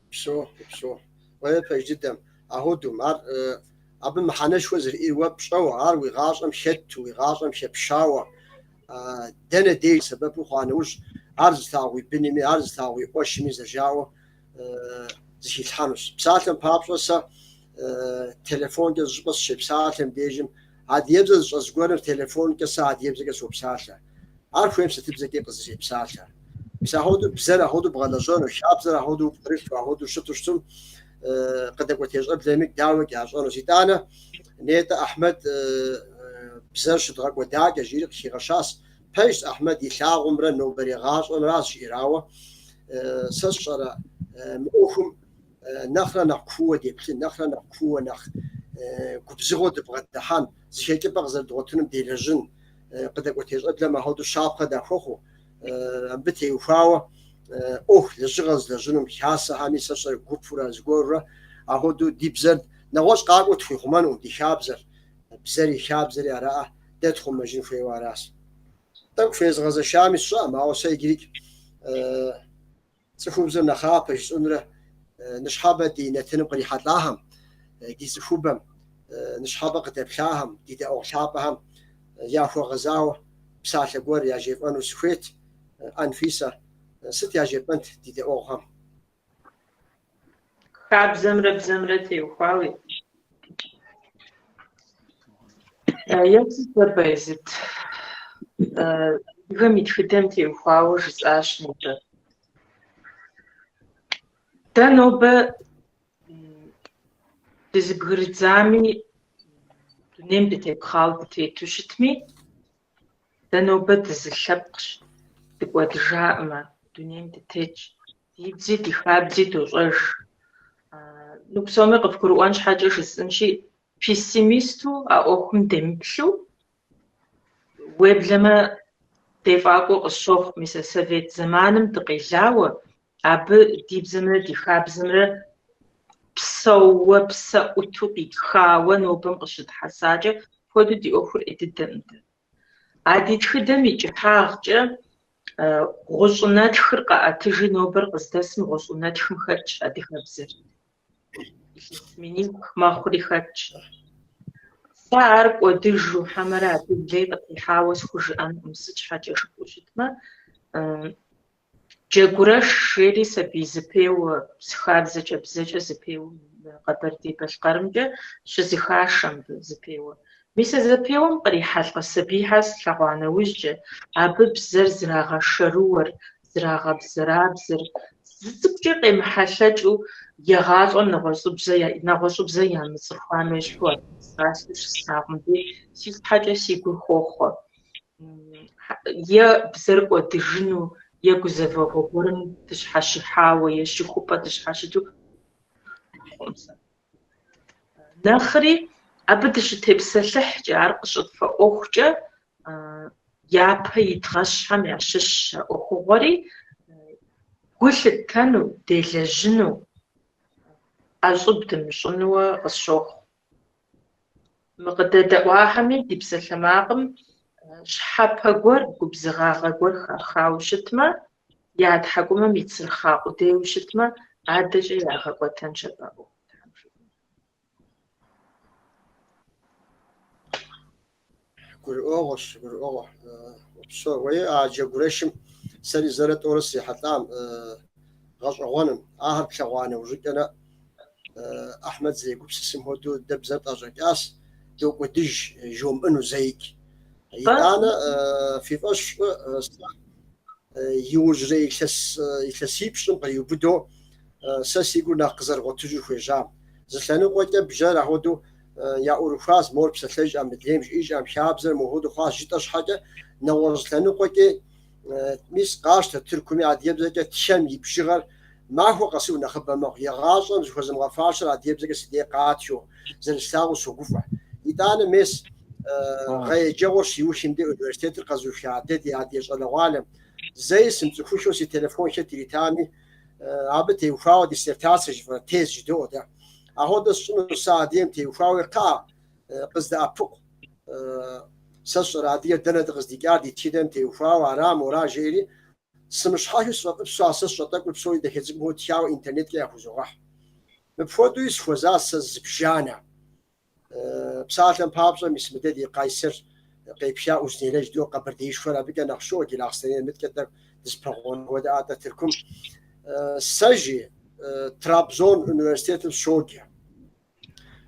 Speaker 1: Упсэу, упсэу. Уэ пэж дыдэм, ахуэдэу, ар абы мыхьэнэшхуэ зэриӏэр уэ пщӏэуэ, ар уи гъащӏэм хэту, уи гъащӏэм хэпщауэ, дэнэ деж сэбэпу хъуа нэужь, ар зылъагъу уи бынми, ар зылъагъу уи къуэшми зэрыжаӏэу зыхилъхьэнущ. Псалъэм папщӏэ, сэ телефонкӏэ зыщӏыпӏэ сыщепсалъэм дежым, адыгэбзэ зыщӏэ зыгуэрым телефонкӏэ сэ адыгэбзэкӏэ сопсалъэ. Ар хуейм сытыбзэкӏи къызрепсалъэ. Мис ахуэдэу бзэр ахуэдэу бгъэлэжьэну, хабзэр ахуэдэу упкърылъу, ахуэдэу щыту щытым, къыдэкӏуэтей щӏэблэмикӏ дауикӏ ящӏэнущ. Итӏанэ, нетӏэ Ахьмэд бзэр щыдгъэкӏуэдакӏэ жиӏэри къыхигъэщащ. Пэжщ, Ахьмэд илъагъумрэ нобэрей гъащӏэмращ жиӏэр, ауэ сэ сщӏэрэ мы ӏуэхум нэхърэ нэхъ кууэ деплъын, нэхърэ нэхъ кууэ, нэхъ губзыгъэу дыбгъэдыхьэн, зы хэкӏыпӏэ къызэрыдгъуэтынум делэжьын, къыдэкӏуэтей щӏэблэм ахуэдэу щапхъэ дахуэхъуу, абы теухуауэ ӏуэху лэжьыгъэ зылэжьынум хасэхэми сэ сщӏэрэ гупурэ зыгуэрурэ ахуэдэу ди бзэр нэгъуэщӏ къакӏуэу тхуихъумэнукъым, ди хабзэр, бзэри хабзэри араӏэ дэ тхъумэжын хуейуэ аращ. Тӏэкӏу фезгъэзэшами сщӏэӏым, ауэ сэ иджырикӏ Цӏыхубзыр нэхъапэ жысӏэнурэ ныщхьэбэ ди нэтыным кърихьэлӏахэм, ди цӏыхубэм, ныщхьэбэ къыдэплъахэм, ди дэӏуэгъу лъапӏэхэм яхуэгъэзауэ псалъэ гуэр яжефӏэну сыхуейт. Анфисэ, сыт яжепӏэнт ди дэӏуэгъухэм?
Speaker 2: Хабзэмрэ бзэмрэ теухуауи. Еплъыт зэ, Баязит. Адыгэм и тхыдэм теухуауэ жысӏащ нобэ. Дэ нобэ дызыбгырыдзами, Дунейм дытепхъауэ дытету щытми, дэ нобэ дызылъэпкъщ, дыкӏуэдыжаӏымэ, дунейм дытетщ. Ди бзи ди хабзи дощӏэж. Ну, псоми къывгурыӏуэн щхьэкӏэ жысӏэнщи, пессимисту а ӏуэхум демыплъу, уеблэмэ дефӏакӏуэу къысщохъу, мис а совет зэманым дыкъелауэ, абы ди бзэмрэ ди хабзэмрэ псэууэ, псэ ӏуту къитхауэ нобэм къыщытхьэсакӏэ, апхуэдэу ди ӏуэхур ӏей дыдэкъым дэ. А ди тхыдэм и кӏыхьагъкӏэ гъущӏынэтхыр къаӏэтыжи нобэр къыздэсым гъущӏынэтхым хэтщ адыгэбзэр. Илъэс миних мэхъури хэтщ. Сэ ар кӏуэдыжу хьэмэрэ абы лей къытехьауэ схужыӏэнукъым, сыт щхьэкӏэ жыпӏэу щытмэ, Джэгурэш жери сабий зэпеуэ, хабзэкӏэ, бзэкӏэ зэпеуэ Къэбэрдей-Балъкъэрымкӏэ щызэхашэ мыбы зэпеуэ. Мис а зэпеуэм кърихьэлӏэ сабийхэр слъэгъуа нэужькӏэ, абы бзэр зэрагъэшэрыуэр, зэрагъэбзэрабзэр, зы цӏыкӏукӏэ къемыхьэлъэкӏыу егъащӏэм нэгъуэщӏыбзэ ямыцӏыхуам ещхьу абы псалъэу щыслъагъум дей си щхьэкӏэ си гур хохъуэ. Е бзэр кӏуэдыжыну, е гузэвэгъуэ гуэрым дыщхьэщыхьауэ, е щыхупӏэ дыщхьэщыту хъукъым сэ. Нэхъри абы дыщытепсэлъыхькӏэ, ар къыщытфӏэӏуэхукӏэ япэ идгъэщхэм ящыщщ а ӏуэхугъуэри, гу лъыттэну, делэжьыну, ӏэщӏыб дымыщӏынууэ къысщохъу. Мы къыдэдэӏуахэми ди псалъэмакъым щхьэпэ гуэр, губзыгъагъэ гуэр хахауэ щытмэ, я тхьэкӏумэм ицырхъа къудейуэ щытмэ, адэкӏэ ягъэкӏуэтэнщ абы а ӏуэхур, Тхьэм жиӏэмэ.
Speaker 1: Гурыӏуэгъуэщ, гурыӏуэгъуэ. Упсэу. Уэи, а джэгурэшым сэри зэрэ тӏорэ срихьэлӏам гъэщӏэгъуэным, ахэр плъэгъуа нэужьыкӏэрэ Ахьмэд зэрегупсысым хуэдэу дэ бзэр тӏэщӏэкӏащ, докӏуэдыж жомыӏэну зэикӏ. Итӏанэ фи фӏэщ фщӏы, иужьрей илъэс илъэсипщӏым къриубыдэу сэ си гур нэхъ къызэрыгъуэтыжу хуежьам. Зы лъэныкъуэкӏэ бжьэр ахуэдэу яӏурыхуащ, мор псэлъэжӏэм, мыдрейм жиӏэжӏэм, хабзэр мохуэдэу хъуащ жытӏэ щхьэкӏэ, нэгъуэщӏ лъэныкъуэкӏи мис къащтэ Тыркуми адыгэбзэкӏэ тхэм и бжыгъэр махуэ къэсыху нэхъыбэ мэхъу. Егъащӏэм зыхуэзымыгъэфащэр адыгэбзэкӏэ си дей къатхэу зэрыслъагъуу согуфӏэ. Итӏанэ мес гъэ еджэгъуэр щиухым дей университетыр къэзыуха дэ ди адыгэ щӏалэгъуалэм зэи сымыцӏыхуххэу си телефон хэт иритами, абы теухуауэ диссертацэ жыфӏэрэ тез жыдоӏэ дэ. Ахуэдэ сщӏыну сэ адыгэм теухуауи кхъыӏэ къыздэӏэпыкъу. Сэ сщӏэрэ адыгэр дэнэ дыкъыздикӏар ди тхыдэм теухуауэ, ара мора жеӏэри, сымыщхьэхыу сфӏэфӏыпсу а сэ сщӏэ тӏэкӏур псори дахэ цӏыкӏум хуэдэу тхауэ интернеткӏэ яхузогъэхь. Мыпхуэдэуи схуэзащ сэ зыбжанэ. Псалъэм папщӏэ, мис мыдэ ди Къайсэр къепха Узун-Яйлэ жыдоӏэ Къэбэрдеишхуэр абыкӏэ нэхъ щоӏэ, Джылахъстэнейр мыткӏэ тӏэкӏу дызыпэгъунэгъу хуэдэ атӏэ Тыркум. Сэ жи Трабзон университетым сщоджэ.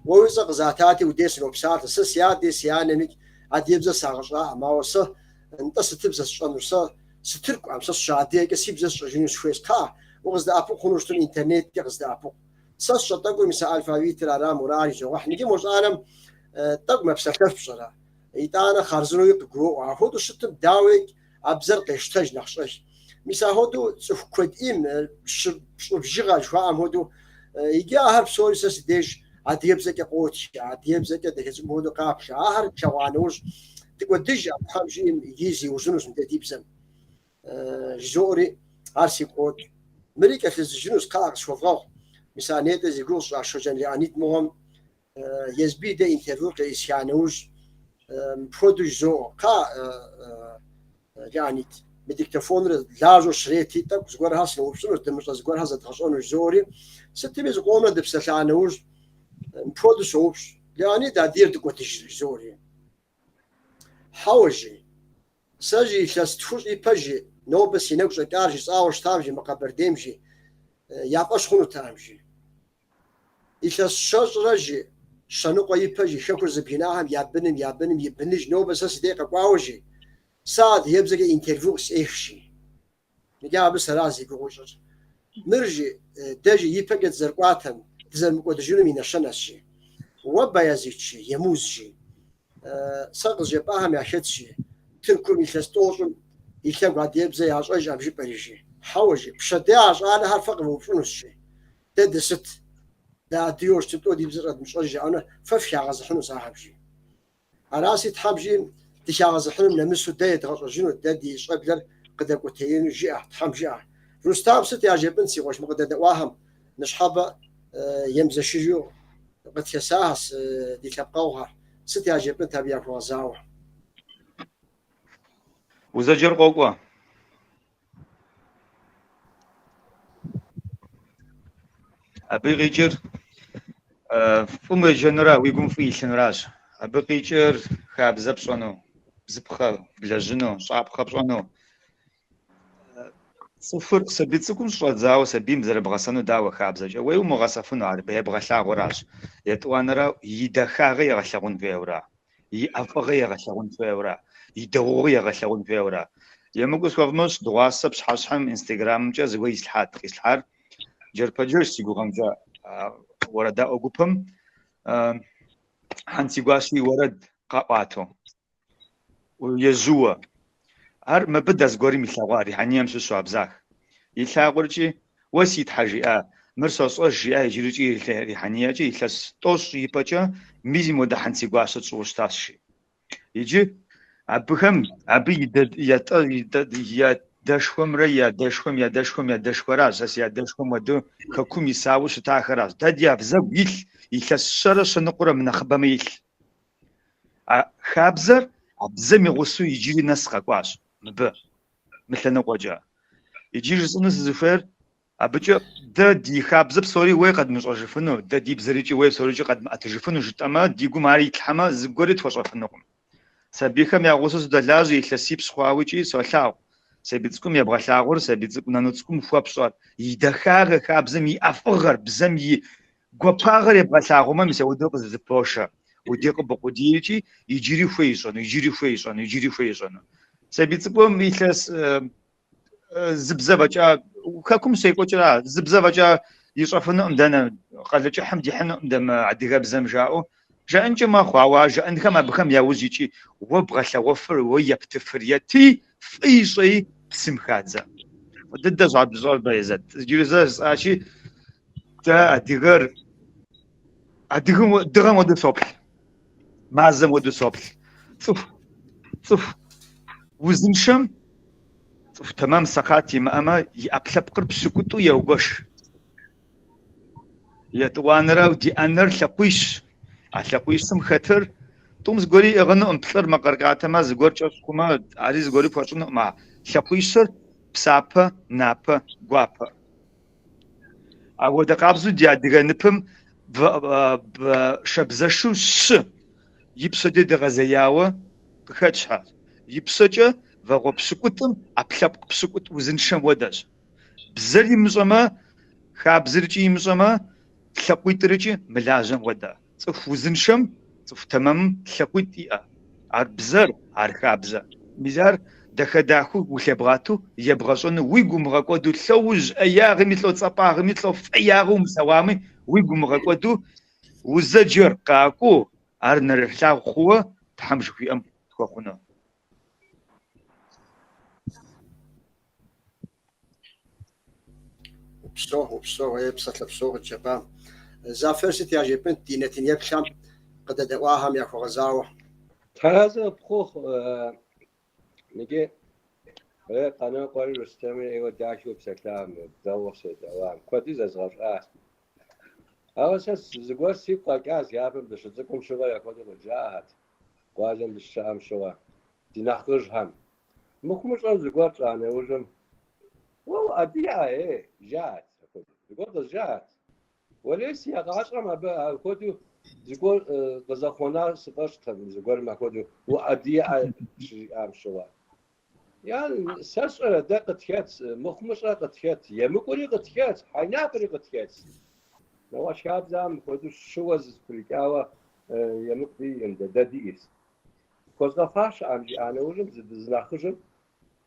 Speaker 1: Уэ уи цӏэ къызатати, уи дей сынопсалъэ. Сэ си адэи си анэмикӏ адыгэбзэ сагъэщӏаӏым, ауэ сэ нтӏэ сытыбзэ сщӏэнур? Сэ сытыркуӏэм, сэ сыщыадыгэкӏэ си бзэ сщӏэжыну сыхуейщ. Кхъыӏэ, укъыздэӏэпыкъу хъуну щытым интернеткӏэ къыздэӏэпыкъу. Сэ сщӏэ тӏэкӏур мис а алфавитыр ара морар изогъэхь. Иджы мо щӏалэм тӏэкӏу мэпсэлъэф пщӏэрэ? Итӏанэ хъарзынэуи къыгуроӏуэ. Апхуэдэу щытым, дауикӏ, а бзэр къещтэж нэхъ щӏэх. Мис апхуэдэу цӏыху куэдӏийм, щы пщӏы бжыгъэ жыхуаӏэм хуэдэу, иджы ахэр псори сэ си деж адыгэбзэкӏэ къотхэ, адыгэбзэкӏэ дахэ цӏыкӏум хуэдэу къаплъэ. Ахэр тлъэгъуа нэужь, дыкӏуэдыжӏэм, Тхьэм жиӏэм, иджы зиужьынущ мыдэ ди бзэм. Жызоӏэри, ар сигу къокӏ. Мыри кӏэлъыздзыжынущ, кхъыӏэ къысхуэвгъэгъу. Мис а нетӏэ зи гугъу сщӏа Щоджэн Леонид мыгъуэм езбы дэ интервью къеӏысха нэужь, мыпхуэдэу жызоӏэ, Кхъыӏэ, Леонид, мы диктофоныр лажьэу щрети, тӏэкӏу зыгуэрхэр сыноупщӏынущ, дымыщӏэ зыгуэрхэр зэдгъэщӏэну жызоӏэри, сытми зыкъомрэ дыпсэлъа нэужь, мыпхуэдэу соупщӏ, Леонид, адыгэр дыкӏуэдыжрэ жызоӏэри. Хьэуэ, жи. Сэ жи илъэс тхущӏ ипэ жи, нобэ си нэгу щӏэкӏар жысӏауэ щытам жи мы Къэбэрдейм жи, я фӏэщ хъунутэкъым жи. Илъэс щэщӏрэ жи, щэныкъуэ ипэ жи хэкур зыбгынахэм я быным, я быным и быныж нобэ сэ си дей къэкӏуауэ жи, сэ адыгэбзэкӏэ интервью къысӏех жи. Иджы абы сэра зи гугъу ищӏыр. Мыр жи, дэ жи ипэкӏэ дызэрыкӏуатэм, дызэрымыкӏуэдыжынум и нэщэнэщ жи. Уэ Баязит жи, Емуз жи. Сэ къызжепӏахэм яхэтщ, жи, Тыркум илъэс тӏощӏым и лъэгу адыгэбзэ ящӏэжӏэм жыпӏэри, жи. Хьэуэ, жи, пщэдей а щӏалэхэр фэ къывэупщӏынущ, жи. Дэ дысыт? Дэ адыгэу щыту лӏо ди бзэр къэдмыщӏэж жаӏэну фэ фхагъэзыхьынущ ахэм, жи. Араси, Тхьэм жиӏэм дыхагъэзыхьынум нэмысу дэ едгъэщӏэжыну, дэ ди щӏэблэр къыдэкӏуэтеину жиӏэ, Тхьэм жиӏэ. Рустам, сыт яжепӏэнт си къуэш мы къыдэдэӏуахэм, ныщхьэбэ емызэшыжу къытхэсахэщ ди лъэпкъэгъухэр, сыт яжепӏэнт абы яхуэгъэзауэ?
Speaker 5: Узэджэр къокӏуэ. Абы къикӏыр фӏым уеджэнура, уи гум фӏы илъынуращ. Абы къикӏыр хабзэ пщӏэну, бзыпхъэ блэжьыну, щӏапхъэ пщӏэну. Цӏыхур сабий цӏыкӏум щӏэдзауэ сабийм зэрыбгъэсэну дауэ хабзэкӏэ? Уей умыгъэсэфыну ар, ебгъэлъагъуращ. Етӏуанэрэ и дахагъэ егъэлъагъун хуейуэра? И ӏэфӏыгъэ егъэлъагъун хуейуэра? И дэгъугъэ егъэлъагъун хуейуэра? Емыкӏу схуэвмыщӏ, дыгъуасэ пщыхьэщхьэм Инстаграмымкӏэ зыгуэр ислъхьат. Къислъхьар джэрпэджэж си гугъэмкӏэ уэрэдаӏуэ гупым Хьэнцигуащэ и уэрэд къаӏуатэу. Ежьууэ. Ар мыбы дэс гуэрым илъэгъуа, Рихьэнием щыщу абзах. Илъагъуркӏи, уэ си Тхьэ, жиӏа, мыр сощӏэж, жиӏа иджырикӏи Рихьэниекӏэ илъэс тӏощӏ ипэкӏэ мис модэ Хьэнцигуащэ тщӏыуэ щытащ, жи. Иджы абыхэм абы и и адэшхуэмрэ и адэшхуэм и адэшхуэм и адэшхуэращ, сэ си адэшхуэм хуэдэу хэкум исауэ щытахэращ. Дэ ди абзэгу илъ, илъэс щэрэ щэ ныкъуэрэ мынэхъыбэмэ илъ. А хабзэр а бзэм и гъусэу иджыри нэс къэкӏуащ мыбы, мы лъэныкъуэкӏэ. Иджы жысӏэну сызыхуейр, абыкӏэ дэ ди хабзэ псори уей къэдмыщӏэжыфыну, дэ ди бзэрикӏи уей псорикӏи къэдмыӏэтыжыфыну жытӏэмэ, ди гум ар итлъхьэмэ, зыгуэри тхуэщӏэфынукъым. Сабийхэм я гъусэу сыдэлажьэ илъэсипщӏ хъуауэ икӏи солъагъу. Сабий цӏыкӏум ебгъэлъагъур, сабий цӏыкӏу нану цӏыкӏум хуэпщӏэр, и дахагъэ хабзэм и ӏэфӏыгъэр, бзэм и Гуапагъэр ебгъэлъагъумэ, мис ауэдэу къызыпощэ. Удей къыбыкъудейкӏи иджыри хуей ищӏэну, иджыри хуей ищӏэну, иджыри хуей ищӏэну. Сабий цӏыкӏум илъэс зы бзэ фӏэкӏа, хэкум щекӏуэкӏра, зы бзэ фӏэкӏа ищӏэфынукъым дэнэ, Къалэкӏыхьым дихьынукъым дэ мы адыгэбзэм жаӏэу. Жаӏэнкӏэ мэхъу, ауэ а жаӏэнхэм абыхэм я ужь икӏи уэ бгъэлъэгъуэфыр, уэ ептыфыр ети, фӏы ищӏэи псым хадзэ. Фӏы дыдэщ абы щӏэр Байэзэт. Иджыри зэ жысӏащи, Дэ адыгэр адыгэм дыгъэм хуэдэу соплъ, мазэм хуэдэу соплъ. Цӏыху, цӏыху узыншэм, цӏыху тэмэм сэкъат имыӏэмэ, и ӏэпкълъэпкъыр пщыкӏутӏу еугуэш. Етӏуанэрэ ди ӏэнэр лъакъуищ. А лъакъуищым хэтыр тӏум зыгуэри иӏыгъынукъым, плӏыр мэкъэркъатэмэ, зыгуэр кӏэщӏ хъумэ, ари зыгуэри пхуэщӏынукъым. А лъакъуищыр псапэ, напэ, гуапэ. Апхуэдэ къабзэу ди адыгэ ныпым шабзэшэу щы ипщэкӏэ дэгъэзеяуэ къыхэтщ ар. Ипщэкӏэ вагъуэ пщыкӏутӏым ӏэпкълъэпкъ пщыкӏутӏ узыншэм хуэдэщ. Бзэр имыщӏэмэ, хабзэрикӏи имыщӏэмэ, лъакъуитӏырикӏи мылажьэм хуэдэ. Цӏыху узыншэм, цӏыху тэмэмым лъакъуитӏ иӏэ. Ар бзэр, ар хабзэ. Мис ар дахэ-дахэу улъебгъатэу ебгъэщӏэну уигу умыгъэкӏуэду, лъэужь ӏеягъми, лӏо цӏапӏагъми, лӏо фӏеягъэ умылъэгъуами, уигу умыгъэкӏуэду, узэджэр къакӏуэу, ар нэрылъагъу хъууэ Тхьэм жыхуиӏэм тхуэхъуну.
Speaker 1: Упсэу, упсэу, е псалъэ псэу къыджепӏам. Зафэр сыт яжепӏэнт ди нэтын еплъхэм къыдэдэӏуахэм яхуэгъэзауэ?
Speaker 3: Тхьэразэ пхухъу, иджы Къанокъуэри Рустэмри ӏейуэ дахэу псэлъам, дэгъуэу седэӏуам, куэди зэзгъэщӏащ. Ауэ сэ зыгуэр сигу къэкӏащ, япэм дыщыцӏыкӏум щыгъуэ апхуэдэу къыджаӏэт, къуажэм дыщыщыӏэм щыгъуэ, ди нэхъыжьхэм. Мыхъумыщӏэу зыгуэр тщӏа нэужьым, уэ уадыгэ, ей, жаӏэт апхуэдэу. Зыгуэр къызжаӏэт. Уэлей, си гъащӏэм абы апхуэдэу зыгуэр къызэхъуэна сфӏэщӏтэкъым зыгуэрым апхуэдэу уадыгэ щыжиӏам щыгъуэ. Я, сэ сщӏэрэ, дэ къытхэт, мыхъумыщӏэ къытхэт, емыкӏури къытхэт, хьайнапэри къытхэт. Нэгъуэщӏ хабзэм апхуэдэу щыуэ зэпрыкӏауэ емыкӏу диӏэкъым, дэ диӏэщ. Хуэзгъэфащэӏым, жиӏа нэужьым зы нэхъыжьым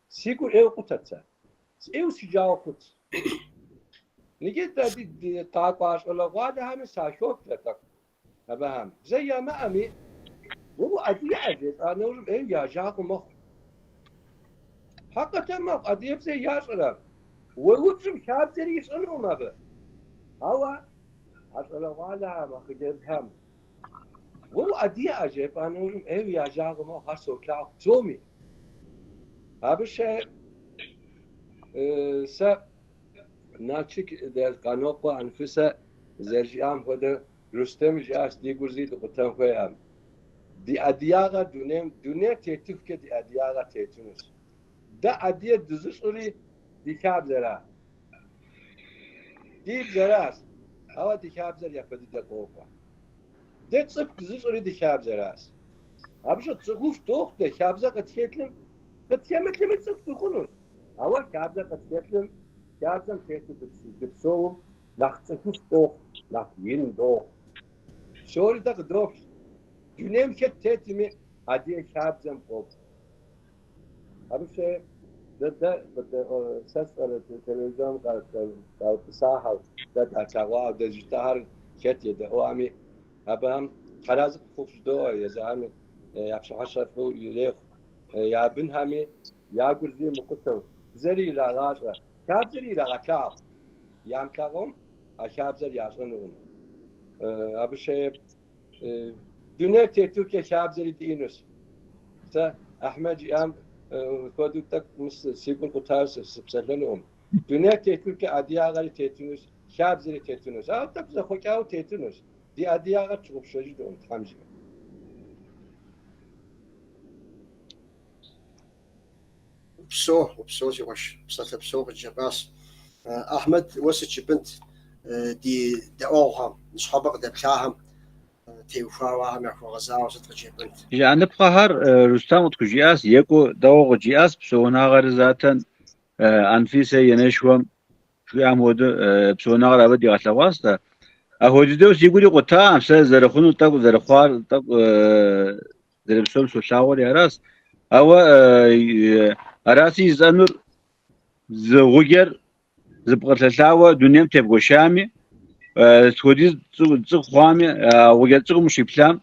Speaker 3: си гур ӏейуэ къутэт сэ. Ӏейуэ си жагъуэ хъут. Иджы дэ ди къакӏуа щӏалэгъуалэхэми сахоплъэ тӏэкӏу абыхэм. Бзэ ямыӏэми. Уэ уадыгэӏэ жепӏа нэужьым ӏейуэ я жагъуэ мэхъу. Хьэкъэтэ мэхъу, адыгэбзэ ящӏэрэ. Уеупщӏым хабзэри ищӏэнукъым абы. Ауэ а щӏалэгъуалэхэм, а хъыджэбзхэм уэ уадыгэӏэ жепӏа нэужьым ӏейуэ я жагъуэ мэхъу, ар солъагъу псоми. Абы щэ сэ Налшык дэс Къанокъуэ Анфисэ зэрыжиӏам хуэдэ Рустем жиӏащ, ди гур зэи дыкъутэн хуейкъым. Ди адыгагъэр дунейм, дунейр тетыхукӏэ ди адыгагъэр тетынущ. Дэ адыгэ дызыщӏри ди хабзэра. Ди бзэращ, ауэ ди хабзэр япэ дыдэ къокӏуэ. Дэ цӏыху дызыщӏри ди хабзэращ. Абы щыгъуэ цӏыхуфӏ дохъу дэ хабзэ къытхэлъым, къытхэмылъми цӏыху дыхъунущ. Ауэ хабзэ къытхэлъым, хабзэм тету дыпсэум нэхъ цӏыхуфӏ дохъу, нэхъ ин дохъу. Псори дэ къыдоплъ. Дунейм хэт тетми, адыгэ хабзэм къоплъ. Абы щэ дэ дэ сэ сщӏэрэ телевизорым къаутӏысахьэу, дэ далъэгъуауэ, дэ жытӏахэр хэт едэӏуами, абыхэм тхьэразэ къыфхухъу жыдоӏэ, езыхэми я пщыхьэщхьэ фӏы ирехъу, я бынхэми я гур зэи мыкъутэу, бзэри ирагъащӏэ, хабзэри ирагъэлъагъу. Ямылъагъум а хабзэр ящӏэнукъым. Абы щэ дунейр тетыхукӏэ хабзэри диӏэнущ. Сэ Ахьмэд жиӏам хуэдэу тӏэкӏу мис си гур къутауэ сыпсэлъэнукъым. Дунейр тетыхукӏэ адыгагъэри тетынущ, хабзэри тетынущ. Ауэ тӏэкӏу зэхъуэкӏауэ тетынущ. Ди адыгагъэр тщыгъупщэжынукъым, Тхьэм жиӏэ.
Speaker 1: Упсэу, упсэу, си къуэш, псалъэ псэу къыджепӏащ. Ахьмэд, уэ сыт жыпӏэнт ди дэӏуэгъухэм, ныщхьэбэ къыдэплъахэм теухуауэ ахэм яхуэгъэзауэ сыт къыджепӏэнт?
Speaker 4: Жыӏэныпхъэхэр Рустам къытхужиӏащ, екӏуу дэгъуэу къыджиӏащ, псэунагъэр затэн Анфисэ и анэшхуэм жиӏам хуэдэу псэунагъэр абы дигъэлъэгъуащ дэ. Апхуэдэ дыдэу си гури къутакъым, сэ зэрыхъуну тӏэкӏу зэрыхъуар тӏэкӏу зэрыпсэум солъагъури аращ. Ауэ аращи жысӏэнур зы гъуджэр зэпкърылъэлъауэ дунейм тебгуэшами, сыт хуэдиз цӏыху хъуами, а гъуджэ цӏыкӏум ущиплъам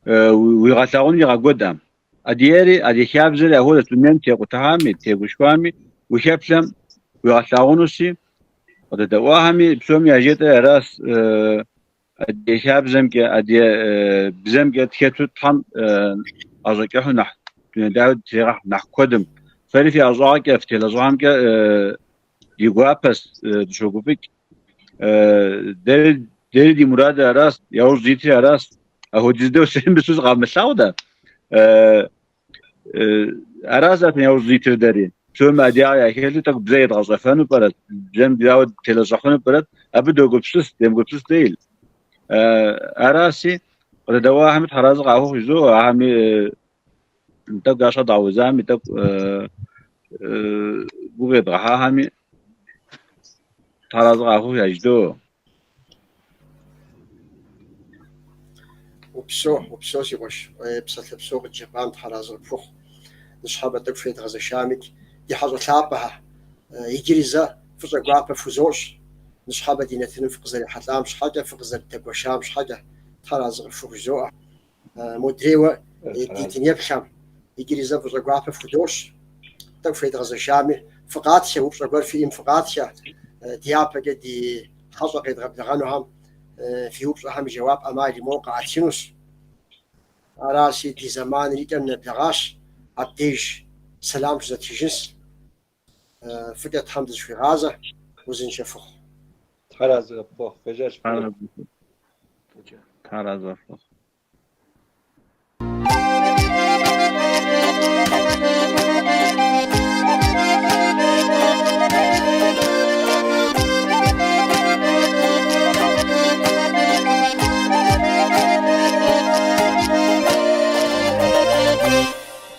Speaker 4: уигъэлъагъуну игъэкӏуэдам. Адыгэри, адыгэ хабзэри апхуэдэщ дунейм текъутыхьами, тегушхуами, ухэплъэм уигъэлъагъунущи, къыдэдэӏуахэми псоми яжетӏэр аращ адыгэ хабзэмкӏэ, адыгэ бзэмкӏэ тхэту Тхьэм ӏэщӏэкӏыхьу нэхъ дуней дахэ дытригъэхь нэхъ куэдым. Фэри фи ӏэщӏагъэкӏэ, фытелэжьыхьамкӏэ ди гуапэщ, дыщогуфӏыкӏ. Дэри дэри ди мурадыр аращ, яужь дитри аращ. Апхуэдиз дыдэу сымысу сыкъамылъагъу дэ. Аращ затэн яужь дитыр дэри. Псоми адыгагъэ яхэлъу тӏэкӏу бзэ едгъэщӏэфэну пӏэрэт, бзэм дауэ телэжьыхьыну пӏэрэт, абы догупсыс, демыгупсыс деил. Аращи, къыдэдэӏуахэми тхьэразэ къахухъу жызоӏэ, ахэми тӏэкӏу я щхьэ дгъэузами, тӏэкӏу гугъу едгъэхьахэми тхьэразэ къахухъу яжыдоӏэ.
Speaker 1: Упсэу, упсэу, си къуэш, псалъэ псэу къыджепӏам тхьэразэ къыпхухъу. Ныщхьэбэ тӏэкӏу федгъэзэшамикӏ, ди хьэщӏэ лъапӏэхэ, иджыри зэ фӏыщӏэ гуапэ фхузощӏ. Ныщхьэбэ ди нэтыным фыкъызэрехьэлӏам щхьэкӏэ, фыкъызэрыддэгуэшам щхьэкӏэ, тхьэразэ къыфхухъу жызоӏэ. Модрейуэ ди дунеплъхэм иджыри зэ фӏыщӏэ гуапэ фхудощӏ. Тӏэкӏу федгъэзэшами, фыкъатхэ, упщӏэ гуэр фиӏэм фыкъатхэ. Дяпэкӏэ ди хьэщӏэ къедгъэблэгъэнухэм фи упщӏэхэм жэуап ӏэмал имыӏэу къатхынущ. Аращи, ди зэманыр и кӏэм нэблэгъащ, абдеж сэлам щызэтхыжынщ. Фӏыкӏэ Тхьэм дызэхуигъазэ, узыншэ фыхъу.
Speaker 3: Тхьэразэ къыпхухъу, фежьэщ.
Speaker 4: Тхьэразэ къыпхухъу.